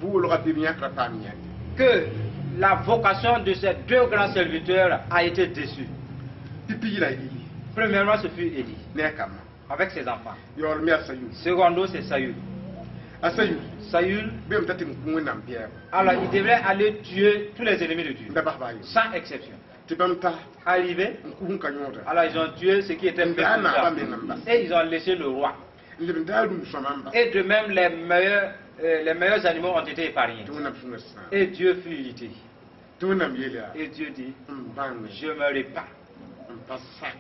boolga bɩ b yãkra paam yãnde. Que la vocation de ces deux grands serviteurs a été déçue. Pipi yila Eli. Premièrement, ce fut Élie, Ne a kambã. Avec ses enfants. Yaool me yaa Sayul. Secondo, c'est Saül. A Sayul Saül, bɩ t'a tɩ n kũ Wẽnnaam bɛɛbo. Alors il devrait aller tuer tous les ennemis de Dieu, N da bas baa ye. Sans exception. Tɩ bãmb ta Arrivé, n kʋs n ka yõoda. Alors ils ont tué ce qui était N daa naabã méprisable. meng n bas. Et ils ont laissé le roi. N leb n daa rũm sõma n bas. Et de même, les meilleurs animaux ont été épargnés. Tɩ Wẽnnaam sũurã sãam. Et Dieu fut irrité. Tɩ Wẽnnaam yeel yaa. Et Dieu dit, N bãnge. Je me repens. N pa sak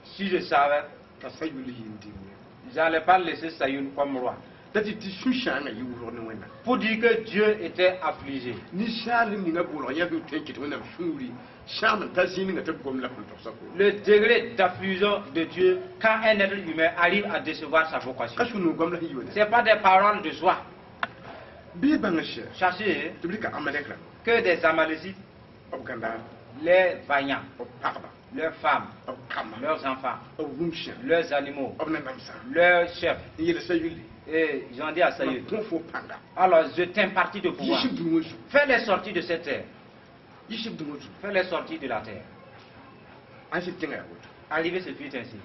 Si je savais, t'a Sayul yɩ n dĩm ye. J'allais pas laisser Saül comme roi. La tɩ tɩ sũ-sãangã yɩ wʋlg ne Wẽnnaam. Pour dire que Dieu était affligé. Ninsaal ninga boolg yã sẽn tõe n kɩt Wẽnnaam sũuri sãam n ta zĩig ninga tɩ b gom la põn togsa poorẽ. Le degré d'affliction de Dieu quand un être humain arrive à décevoir sa vocation. Ka sũ-noog goam la sẽn yi wã. Ce n'est pas des paroles de joie. Bɩ bãnga sɛ Sachez tɩ b rɩka Amalek rãmba. Que des Amalécites, B gãndaar. Les vaillants, B pagba. Leurs femmes, B kamba. Leurs enfants, B rũmsã. Leurs animaux, B nanamsã. Leurs chefs. N yeela Sayul. Et ils ont dit à Saül, Mam kõ fo pãnga. Alors je t'impartis de pouvoir. Yiis b dũngã zugu. Fais-les sortir de cette terre. Yiis b dũngã zugu. Fais-les sortir de la terre. Ãn sɩd tẽngã yaa woto. Arrivé, ce fut ainsi.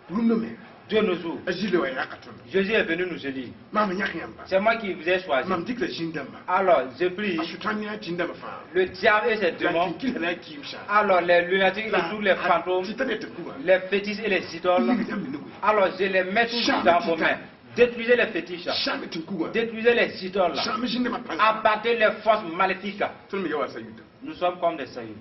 Rũndã me. De nos jours, A Zĩig wa yãka tõndo. Jésus est venu nous élire. Maam yãk yãmba. C'est moi qui vous ai choisi. Mam dɩkla zĩn-dãmba. Alors, je prie A Sʋtãan ne a tĩn-dãmbã fãa. Le diable et ses La démons, kĩnkĩsã la a kiimsã. Alors les lunatiques et tous les fantômes, Tɩ ta ne tɩ kuga. Les fétiches et les idoles, Yĩng yãmb ne goe. Alors je les mets tous dans vos mains. Détruisez les fétiches, Sãam tɩ kuga. Détruisez les idoles, Sãam zĩn-dãmbã pãnga. Abattez les forces maléfiques. Tõnd me ya wa Sayuda. Nous sommes comme des Saül.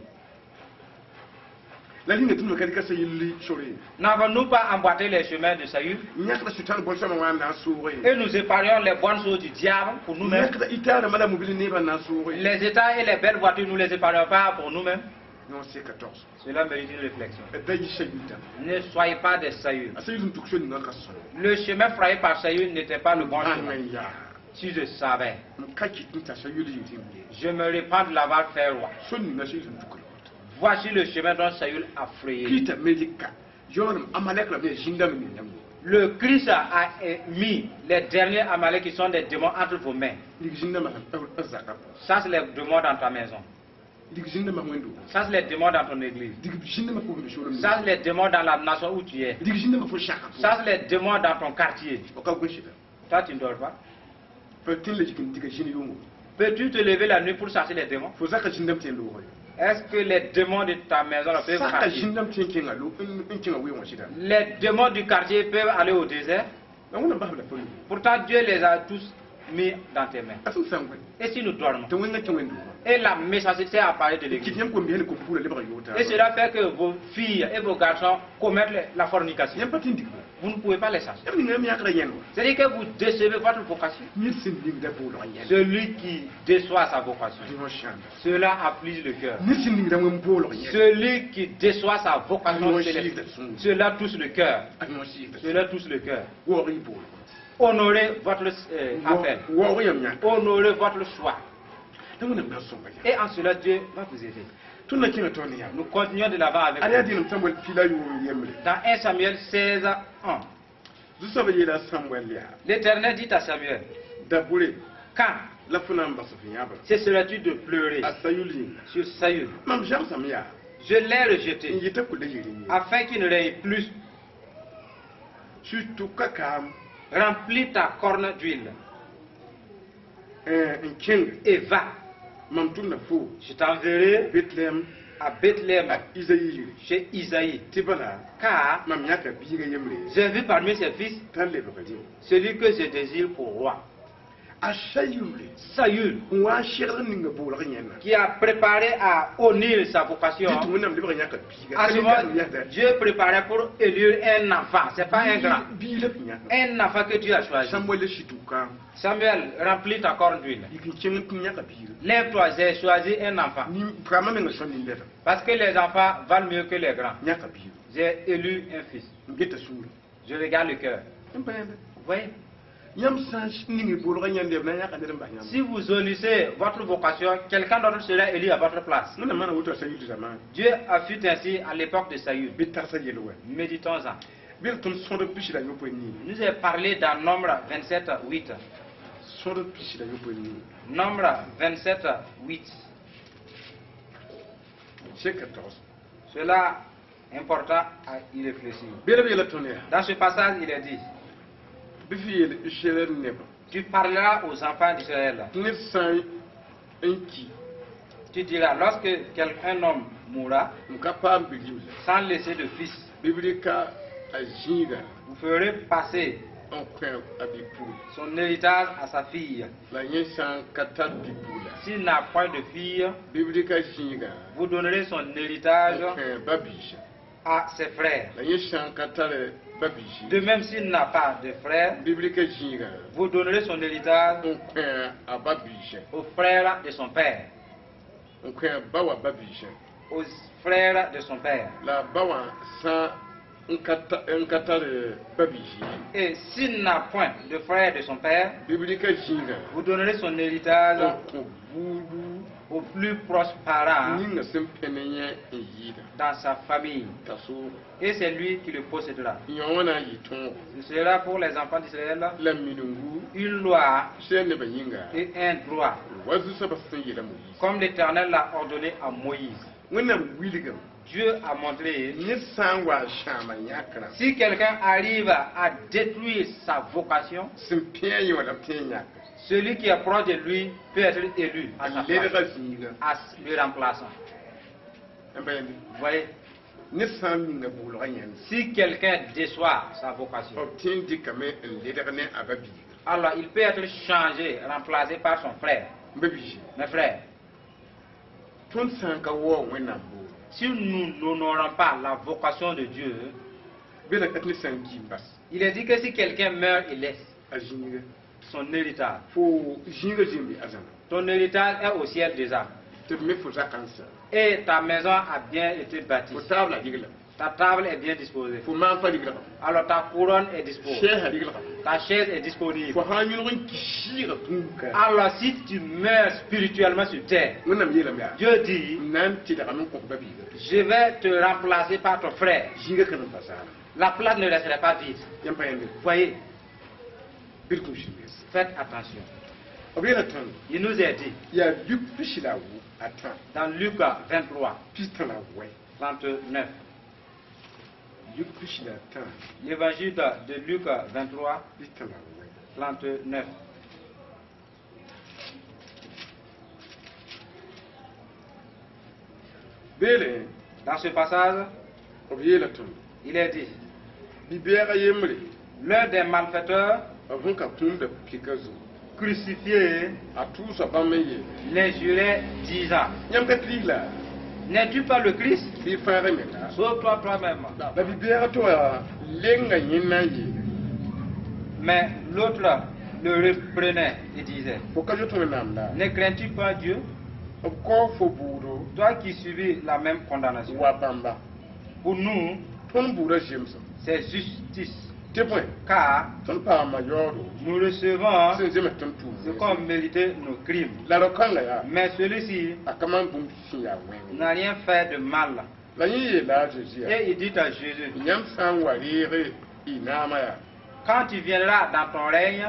La rĩnga tɩ ka dɩka Sayil sore. N'avons-nous pas emboîté les chemins de Saül? Yãkda sʋtãan bõn-sõama wã n na n soog. Et nous épargnons les bonnes choses du diable pour nous-mêmes. Yãkda itaarãmba la mobili nebã n na n soog. Les États et les belles voitures, nous les épargnons pas pour nous-mêmes. Non, c'est 14. Cela mérite une réflexion. Da yɩ Sayil dãmb. Ne soyez pas des Saül. A Sayil n tuk so ninga ka sõng. Le chemin frayé par Saül n'était pas le bon chemin. Bãng n yaa. Si je savais, M ka kɩt n t'a Sayil yɩ tɩ n wee. Je me repens de l'avoir fait roi. So ninga Sayil n tuk. Voici le chemin dont Saül a frayé. Krista me rɩka yaoolem Amalek rãmb yaa zĩndame ning yãmb. Le Christ a mis les derniers Amalek qui sont des démons entre vos mains. Lig zĩndamã b zaka. Chasse les démons dans ta maison. Dig zĩndamã wẽndo. Chasse les démons dans ton église. Dig zĩndamã fo b soolem. Chasse les démons dans la nation où tu es. Dig zĩndamã fo saka. Chasse les démons dans ton quartier. Fo ka goe sɩda. Toi, tu ne dors pas. Fo tẽn la yik n diga zĩn yʋngo. Peux-tu te lever la nuit pour chasser les démons? Fo zaka zĩndam tẽ n loog. Est-ce que les démons de ta maison là peuvent Saka partir? zĩndam tẽ n kẽnga lo n kẽnga weoogã sɩda. Les démons du quartier peuvent aller au désert. La Wẽnnaam basb la fo nu. Pourtant, Dieu les a tous mis dans tes mains. A sẽn sã n goe. Et si nous dormons? Tɩ wẽnga kẽ wẽnd Et la méchanceté apparaît de kɩt l'église. Yãmb kom bisã ne kom-puurã lebga yoog. Et cela fait que vos filles et vos garçons commettent la fornication. Yãmb pa tɩ n digba. Vous ne pouvez pas les chasser. Yãmb ninga yãmb yãkra yẽnd wa. C'est-à-dire que vous décevez votre vocation. Ned sẽn ningda boolg yẽnd. Celui qui déçoit sa vocation, Rẽ sãanda. Cela afflige le cœur. Ned sẽn ningda wẽn boolg yẽnd. Celui qui déçoit sa vocation Non, céleste, si. Cela touche le cœur. A yõ sɩɩgda. Cela touche le cœur. Waoog y boolg. Honorez votre appel. Waoog yãmb yãk. Honorez votre choix. Tɩ Wẽnnaam na n sõnga yã. Et en cela, Dieu va vous aider. Tõnd na kẽnga tõnd yãmb. Nous continuons de l'avant avec Ala yaa vous. dĩnem Samuel pila yoor yembre. Dans 1 Samuel 16, 1, Zu-soabã yeela Samuel yaa. l'Éternel dit à Samuel, Dabʋre quand la fo na n bas f yãbra. Cesseras-tu de pleurer A Sayul yĩnga. Sur Saül? Mam zãmsame yaa. Je l'ai N rejeté yeta kʋ la yel ye. Afin qu'il ne règne plus. Surtout ka kaam. Remplis ta corne d'huile N kẽng. Et va. Mam tʋmda fo. Je t'enverrai Betlehem. À Bethléem A Isaï yiri. Chez Isaïe. Tɩ bala. Car Mam yãka biiga yembre. J'ai vu parmi ses fils T'a lebg rĩm. Celui que je désire pour roi. A Sayule. Saül, N wa n segl n ninga boolg yẽnna. Qui a préparé à honnir sa vocation. Tɩ tɩ Wẽnnaam lebg yãka biiga. À ce moment, Dieu préparait pour élire un enfant, c'est pas un grand. Biig la f yãka. Un enfant que Dieu a choisi. Samuel sɩ kaam. Samuel, remplis ta corne d'huile. Yik n kẽng tɩ yãka biiga. Lève-toi, j'ai choisi un enfant. Kaamã menga sõn nin-bɛda. Parce que les enfants valent mieux que les grands. Yãka biiga. J'ai élu un fils. N geta sũurã. Je regarde le cœur. N pa yẽnda. Vous voyez? Yãmb sã n ning boolgã yãnd b na n yãka ned n bas yãmb. Si vous honnissez votre vocation, quelqu'un d'autre sera élu à votre place. Wẽnnaam maana woto a Sayul zamaana. Dieu a fut ainsi à l'époque de Saül. Bɩ tagsa yel wɛ. Méditons-en. Bɩ tõnd sõdb pis la yopoe nii. Nous est parlé dans Nombre 27, 8. Sõdb pis la yopoe nii. Nombre 27, 8. C'est 14. Cela est important à y réfléchir. Bɩ b yeela tõnd yaa. Dans ce passage, il est dit, Bɩ f yeel Israɛl nebã. Tu parleras aux enfants d'Israël. Ned sã n ki. Tu diras, lorsque un homme mourra, N ka paam bi-ribla. Sans laisser de fils, Bɩ b rɩka a zĩiga. Vous ferez passer N kõ a bi-pugl. Son héritage à sa fille. La yẽ sã n ka tar bi-pugla. S'il n'a point de fille, Bɩ b rɩka zĩiga. Vous donnerez son héritage N kõ ba-biisã. À ses frères. La yẽ sã n ka tar ba-biisi. De même, s'il n'a pas de frères, Bɩ b rɩka zĩiga. Vous donnerez son héritage N kõ a ba-biisã. Aux frères de son père. N kõ a ba wã ba-biisã. Aux frères de son père. La ba wã sã n ka ta- n ka tar ba-biisi. Et s'il n'a point de frère de son père, Bɩ b rɩka zĩiga. Vous donnerez son héritage N kõ buudu au plus proche parent ninga sẽn pẽ ne yẽ n yɩɩda. Dans sa famille. T'a soogo. Et c'est lui qui le possédera. Yõ wã na n yɩ tõogo. Ce sera pour les enfants d'Israël La minungu une loi Israɛl nebã yĩnga. Et un droit, Wa zu-soabã sẽn yeela Moyiis. Comme l'Éternel l'a ordonné à Moïse. Wẽnnaam wilgame. Dieu a montré, Ned sã n wa n sãama yãkrã. Si quelqu'un arrive à détruire sa vocation, Sẽn pẽ a yẽ wã la b tẽ n yãka. Celui qui est proche de lui peut être élu à sa A ledga place, zĩiga. À le remplaçant. N pa yẽnde. Vous voyez, Ned sã n ninga boolgã yãnd. Si quelqu'un déçoit sa vocation, B tõe n dɩkame n ledg ne a ba-biiga. Alors il peut être changé, remplacé par son frère. N ba biisi. Mes frères, Tõnd sã n ka waoog Wẽnnaam booro, Si nous n'honorons pas la vocation de Dieu, bela ka tɩ ned sã n ki n bas, il est dit que si quelqu'un meurt, il laisse a zĩiga, son héritage. Fo zĩiga zĩmbe arzãna. Ton héritage est au ciel déjà. Tɩ b me fo zakã n sã. Et ta maison a bien été bâtie. Fo taabla riglame. Ta table est bien disposée. Fo maam-fa riglgame. Alors ta couronne est disposée. Sɛɛsã riglgame. Ta chaise est disponible. Fo sã n yõlg n ki sɩɩgã tũud ka. Alors si tu meurs spirituellement sur terre, Wẽnnaam yeelame yaa, Dieu dit, n na n tɩdgame n kõ f ba-biiga. Je vais te remplacer par ton frère. Zĩiga ka n pa saala. La place ne resterait pas vide. Yãmb pa yãmbe. Voyez, Bɩ d kũs mees. Faites attention. B yeela tõnd, Il nous est dit yaa Luk 23, dans Luc 23, 39. 39, Luk 23, l'évangile de Luc 23, 39. 39. Beele, Dans ce passage, b yeela tõnd, il est dit, bi-bɛɛga yembre, l'un des malfaiteurs b sẽn ka kũum da pika zugu, crucifié a tʋʋsa bãmb n yeele, l'injurait, disant, yãmb ka Kirist la? N'es-tu pas le Christ? Bɩ fãag menga. Sauve-toi toi-même. La bi-bɛɛga tɩ wa lenga yẽnna n yeele, Mais l'autre le reprenait et disait, fo ka zoet Wẽnnaam la? Ne crains-tu pas Dieu, B kao fo bʋʋdo toi qui subis la même condamnation? Wa bãmba. Pour nous, Tõnd bʋʋda zemsem. C'est justice, Tɩ bõe, car tõnd paama yaoodo nous recevons sẽn zems tõnd tʋʋm. Ce qu'ont mérité nos crimes. La rao-kãngã yaa, Mais celui-ci a ka maan bũmb sẽn yaa wẽng. N'a rien fait de mal. La yẽ yeela a Zeezi yaa, Et il dit à Jésus, yãmb sã n wa reeg y naamã yaa, quand tu viendras dans ton règne,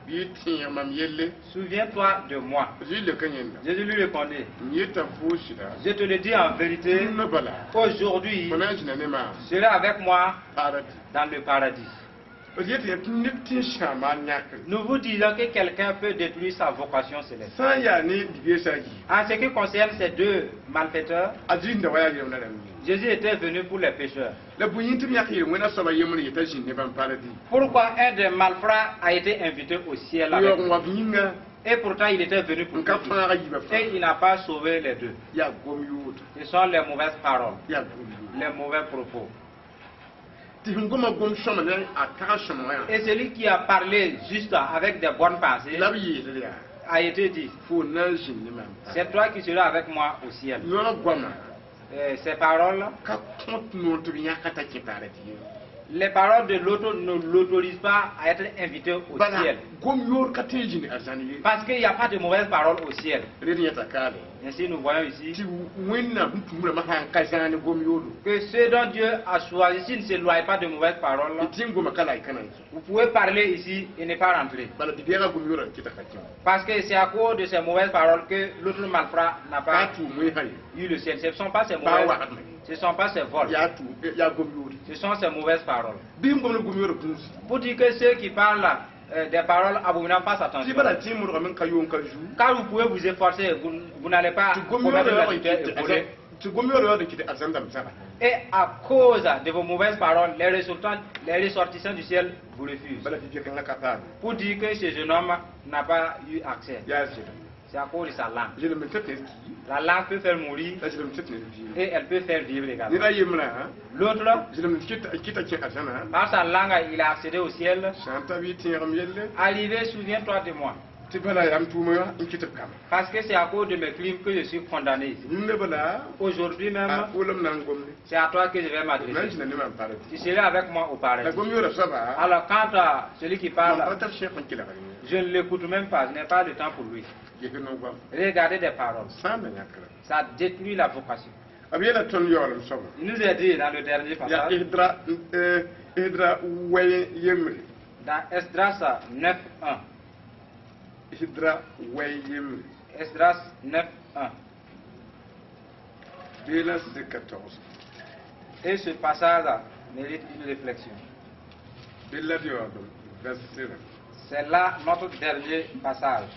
bɩ y tẽeg mam yelle. Souviens-toi de moi. Zeezi leoka yẽnda, Jésus lui répondit, n yeta foo sɩda, je te le dis en vérité, rũnnã bala, aujourd'hui, fo na n zĩna ne maam tu seras avec moi paradis. Dans le paradis. D yet tɩ ned tɩ n sãama n yãkre. Nous vous disons que quelqu'un peut détruire sa vocation céleste. Sã n yaa ne dibeesã a yiib, En ce qui concerne ces deux malfaiteurs, a Zĩig da wa yaa yel-wẽnã rãmb yĩnga. Jésus était venu pour les pécheurs. La bõe yĩn tɩ b yãk yel-wẽnã soaba yembr yeta zĩnd ne bãmb paradis? Pourquoi un des malfrats a été invité au ciel avec Yaoog lui? n wa b yĩnga Et pourtant il était venu pour n ka tous. fãag a yiibã fãa. Et il n'a pas sauvé les deux. Yaa gom-yood. Ce sont les mauvaises paroles, Yaa gom-yood. Les mauvais propos. Tɩ sẽn goma gom-sõma ne a tag sõma wã, Et celui qui a parlé juste avec des bonnes pensées la b yeelr yaa, a été dit, fo na n zĩnd ne maam. C'est toi qui seras avec moi au ciel. Yõog goamã Ces paroles, ka kõt noor tɩ b yãka t'a kẽ paradis ye. Les paroles de l'autre ne l'autorisent pas à être invité au Bala ciel. gom-yoor ka tõe n zĩnd arzãn ye. Parce qu'il n'y a pas de mauvaises paroles au ciel. Red yẽta kaale, Ainsi, nous voyons ici tɩ Wẽnnaam sẽn tum rãmbã sã n ka zãag ne gom-yoodo, que ce dont Dieu a choisi, s'il ne s'éloigne pas de mauvaises paroles, tɩ n goma ka la y ka na n kẽ. Vous pouvez parler ici et ne pas rentrer. Bala bi-bɛɛgã gom-yoorã n kɩta ka kẽ. Parce que c'est à cause de ces mauvaises paroles que l'autre malfrat n'a Pa pas tʋʋm wẽnsã ye. Eu le ciel. Ce ne sont pas ces Pa mauvaises, wagdme. Ce ne sont pas ces vols, Yaa tʋʋm, yaa gom-yoode. Ce sont ces mauvaises paroles. Bɩ n gom ne gom-yoorã gũusi. Pour dire que ceux qui parlent des paroles abominables, fassent Tɩ attention. bala tɩ n modgame n ka yoon ka zu. Car vous pouvez vous efforcer, vous, vous n'allez pas Tɩ commettre l'adultère et voler. Tɩ gom-yoorã yaood n kɩt arzãn dãmb zaba. Et à cause de vos mauvaises paroles, les ressortissants du ciel vous refusent. Bala bi-bɛɛgã ka paame. Pour dire que ce jeune homme n'a pas eu accès. Yaa zɩlem. C'est à cause de sa langue. Zɩlem n tɩ tɩ ki. La langue peut faire mourir La zɩlem tɩ tɩ ned vɩɩm. Et elle peut faire vivre également. Ned a yembrã, L'autre, zɩlem n kɩta kẽ arzãna, par sa langue, il a accédé au ciel. Sã n ta bɩ tẽegem yelle, Arrivé, souviens-toi de moi. Tɩ bala yaa m tʋʋma n kɩt b kamba. Parce que c'est à cause de mes crimes que je suis condamné ici. Rũndã bala, Aujourd'hui même, a fo la m na n gomde. C'est à toi que je vais Na n m'adresser. zĩna ne maam paradis. Tu seras avec moi au La paradis. gom-yoorã soaba, Alors, quant à celui qui mam parle, pa tar sẽk n kelgr yẽ. Je ne l'écoute même pas, je n'ai pas le temps pour lui. Ges no goam. Regardez des paroles. Sãamda yãkra. Ça détruit la vocation. B yeela tõnd yaoolem soaba, Il nous est dit dans le dernier yaa passage, Esdra Esdra wɛy yembre. Dans Esdras 9.1. Esdra wɛy yembre. Esdras 9.1. Beelã sɩka togs. Et ce passage mérite une réflexion. Bella d yaoolem verset. C'est là notre dernier passage.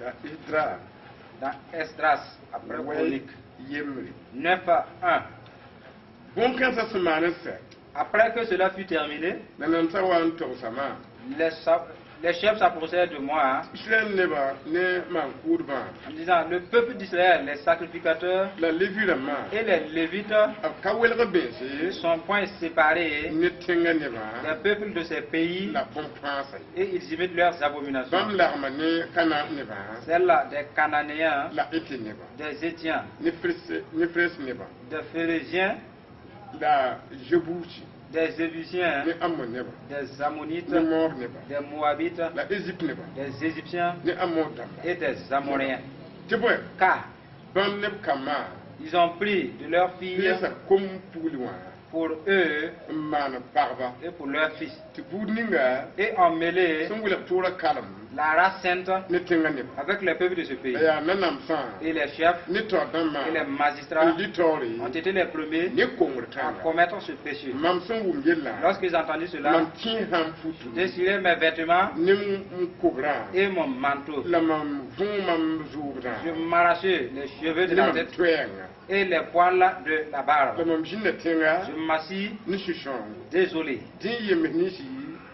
Yaa Esdra Dans Esdras, après wɛy Chronique, yembre. 9.1. Bõn-kãensã sẽn maan n sɛ, Après que cela fut terminé, la nan t'a wa n togsame, Les chefs s'approchèrent de moi Israɛl nebã ne maan-kʋʋdbã en me disant, le peuple d'Israël, les sacrificateurs la Levi rãmbã et les Lévites b ka welg bẽnse ne sont point séparés ne tẽngã nebã des peuples de ces pays la bõn-pãasa ye. Et ils imitent leurs abominations. Bãmb lagma ne Kana nebã Celles des Cananéens, la Hete nebã des Héthiens, ne Fres nebã des Phéréziens, la Jebusi des Jébusiens, ne Amon nebã des Ammonites, ne Moab nebã des Moabites, la Égypte nebã des Égyptiens ne Amor dãmba. Et des Amoréens. Tɩ bõe Car bãmb neb kambã ils ont pris de leurs filles peesa kom pugli wã pour eux n maan pagba et pour leurs fils tɩ buud ninga et ont mêlé sẽn wilg tʋʋra kalem la race sainte ne tẽngã nebã avec les peuples de ce pays. La yaa nanamsã Et les chefs ne taoor dãmbã et les magistrats n litaoore ont été les premiers ne kongr à tãnga. Commettre ce péché. Mam sẽn wʋm yellã Lorsqu'ils entendirent cela, mam kẽes n futu déchiré mes vêtements ne m kogrã et mon manteau. La mam võog mam zʋʋgdã Je m'arrachai les cheveux de ne la mam tête toɛɛngã et les poils de la la barbe. Mam zĩnda tẽnga Je m'assis ne sũ-sãoongo désolé. Dẽ yems ninsi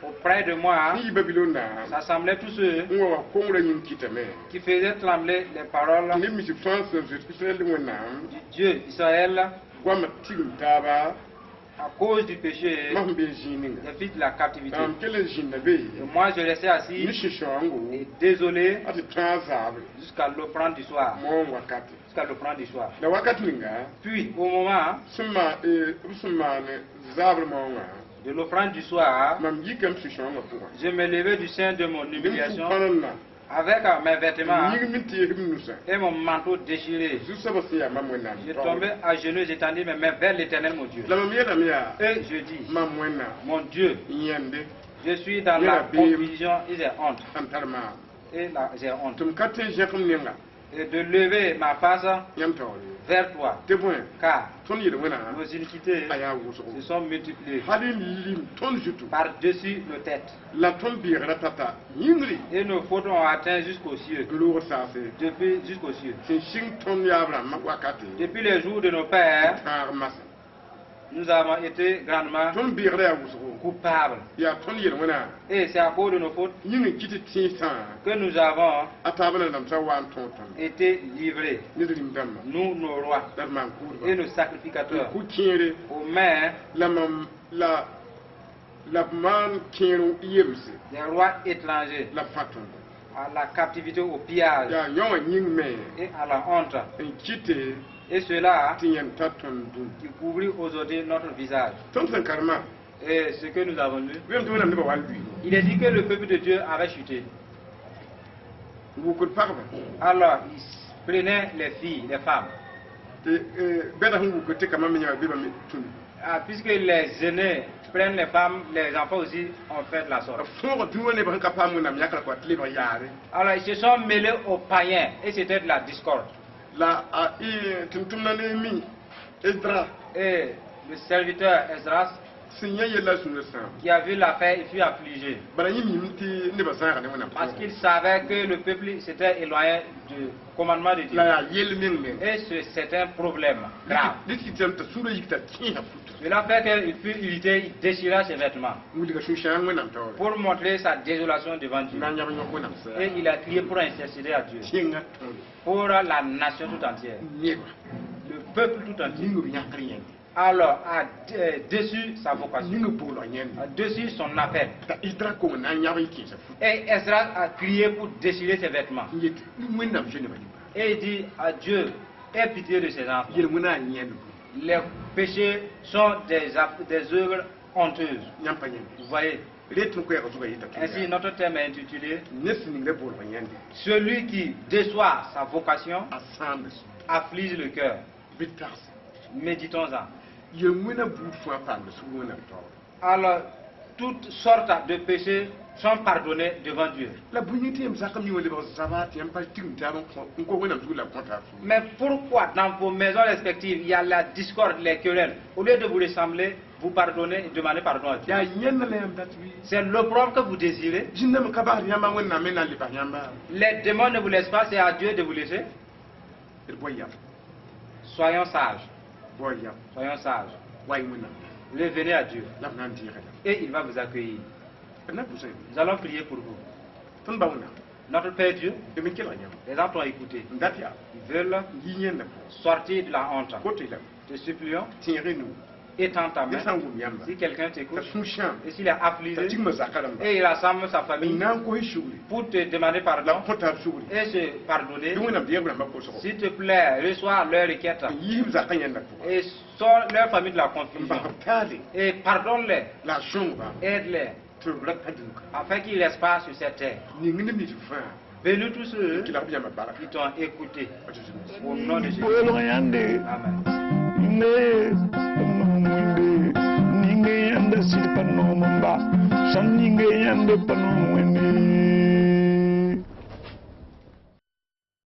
Auprès de moi sẽn yi Babilonda s'assemblaient tous ceux n wa wa kongrã yĩng kɩtame qui faisaient trembler les paroles ne misi fãa sẽn zoet Israɛl Wẽnnaam du Dieu d'Israël goamã tigim taaba à cause du péché mam sẽn be n zĩig ninga des fils de la captivité. La mam kell n zĩnda be Et moi, je restais ne assis sũ-sãoongo et désolé a tɩ tãag zaabre jusqu'à l'offrande du soir. moon wakate Jusqu'à l'offrande du soir. La wakat ninga Puis, au moment sẽn maan b sẽn maan zaabre maoongã de l'offrande du soir, mam yikame sũ-sãoongã pʋgã je me levai du sein de mon ne m humiliation fu-pãnenna avec mes vêtements yĩgm n tees m nusã et mon manteau déchiré. Zu-soabã sẽn yaa mam Wẽnnaam Je tombais à genoux, j'étendis mes mains vers l'Éternel, mon Dieu. La mam yeelame yaa Et je dis, mam Wẽnnaam mon Dieu, yẽnde je suis dans Il la a bien. confusion et j'ai honte. Sẽn tar maam Et là, j'ai honte. Tɩ m ka tõe n zẽk m nenga Et de lever ma face yãmb taoor ye vers toi, tɩ bõe car tõnd yel Wẽnnaam nos iniquités a yaa wʋsgo se sont multipliées hal n lim tõnd zutu par-dessus nos têtes. La tõnd beegra tata yĩngri Et nos fautes ont atteint jusqu'aux cieux, n loogd saase depuis jusqu'aux cieux. Sẽn sɩng tõnd yaab rãmbã wakate Depuis les jours de nos pères, tãag masã nous avons été grandement tõnd beegda yaa wʋsgo coupables. Yaa tõnd yel Wẽnnaam Et c'est à cause de nos fautes yĩng n kɩ tɩ tẽesã que nous avons a taabã na namsã wa n tõog tõnd été livrés, ned rĩm dãmbã nous, nos rois la d maan-kʋʋdba et nos sacrificateurs, n kʋ kẽere aux mains la mam la la b maan kẽer yemse des rois étrangers, la b fã tõndo à la captivité, au pillage yaa yõ wã yĩng me et à la honte. N kɩte Et cela tɩ yẽn ta tõnd dũni qui couvrit aujourd'hui notre visage. Tõnd sẽn karema Et ce que nous avons lu, wem tɩ Wẽnnaam nebã wa n lʋɩ il est dit que le peuple de Dieu avait chuté. N wʋkd pagba Alors, il prenait les filles, les femmes. Tɩ bɛda sẽn wʋkd tɩ kambã me yã bɩ bame tũni Ah, puisque les aînés prennent les femmes, les enfants aussi ont fait de la sorte. B fõog dũwã nebã sẽn ka paam Wẽnnaam yãkra kɔa tɩ lebg yaare Alors, ils se sont mêlés aux païens et c'était de la discorde. La a tʋm-tʋmdã ne mi Esdra Et le serviteur Esdras, sẽn yã yella sũurã sãam qui a vu l'affaire, il fut affligé. Bala yẽ mim tɩ nebã zãaga ne Wẽnnaam Parce qu'il savait que le peuple s'était éloigné du commandement de Dieu. La yaa yell meng meng Et c'est un problème grave. Dɩk tɩ t'a sũurã yik t'a kẽesa futu Cela fait qu'il fut irrité, il déchira ses vêtements n wilga sũ-sãang Wẽnnaam taoore pour montrer sa désolation devant Dieu. Na n yãb yõk Wẽnnaam sã Et il a crié pour intercéder à Dieu, tẽngã tõe pour la nation tout entière, neba le peuple tout entier. Ning b yãkr yẽnde Alors, a déçu sa vocation, ning boolg yẽnde a déçu son appel. T'a Esdra kong na n yãb y kẽesa futu Et Esdras a crié pour déchirer ses vêtements. N yet Wẽnnaam zoe nebã nimba Et il dit à Dieu, aie pitié de ses enfants. Yel wẽna a yẽnd Les péchés sont des œuvres honteuses. Yãmb pa yẽnde Vous voyez. Ret n koɛɛg zugã yeta Ainsi, notre thème est intitulé ned sẽn ning boolg yẽnde Celui qui déçoit sa vocation a sãamda sũ afflige le cœur. Bɩ tagse Méditons-en. Yel wẽna buud fãa paamda sug Wẽnnaam taoore Alors, toutes sortes de péchés sont pardonnés devant Dieu. La bõe yĩng tɩ yãmb zakam yĩngã lebg zaba tɩ yãmb pa tigim taab n kõ n kos Wẽnnaam zug la b kõta a fu Mais pourquoi dans vos maisons respectives, il y a la discorde, les querelles? Au lieu de vous ressembler, vous pardonnez et demandez pardon à Dieu. Yaa yẽnda la yãmb dat bɩ C'est l'opprobre que vous désirez. Zĩnname ka basd yãmba Wẽnnaam me na n le bas yãmba Les démons ne vous laissent pas, c'est à Dieu de vous laisser. D bao yam Soyons sages. Bao yam Soyons sages. wa y Wẽnnaam Revenez à Dieu la b na n deega la et il va vous accueillir. D na pʋsã Nous allons prier pour vous. Tõnd ba Wẽnnaam, Notre Père Dieu, d me kelg yãmb. Les gens t'ont écouté. N dat yaa Ils veulent n yi yẽnda pʋgẽ. Sortir de la honte. Koto lame. Te supplions, Tẽeg nu. Étends ta Ned main. Sã n wʋm yãmba. Si quelqu'un T'a t'écoute, sũ sãam. Et s'il est affligé, T'a tigma zakã rãmba. Et il rassemble sa famille N na n kos sugri. Pour te demander La pardon b kõta b sugri. Et se pardonner, Tɩ Wẽnnaam deeg b rãmbã kosgo. S'il te plaît, reçois leur requête N yiis b zakã yẽnda pʋgã. Et sors leur famille de la N confusion bas b taale. Et pardonne-les, La a sõng-ba. Aide-les Tɩ b ra pa dũnka. Afin qu'ils ne restent pas sur cette terre. Ning neb nins fãa. Bénis tous ceux Kelg b yãmba barka. Qui t'ont écouté. A Zeezi. Au nom de Jésus. Poelg yãnde. Amen. Ne wẽnde ninge yãnda sɩd pa noom n ba sãn ninge yãnde pa noom Wẽnde.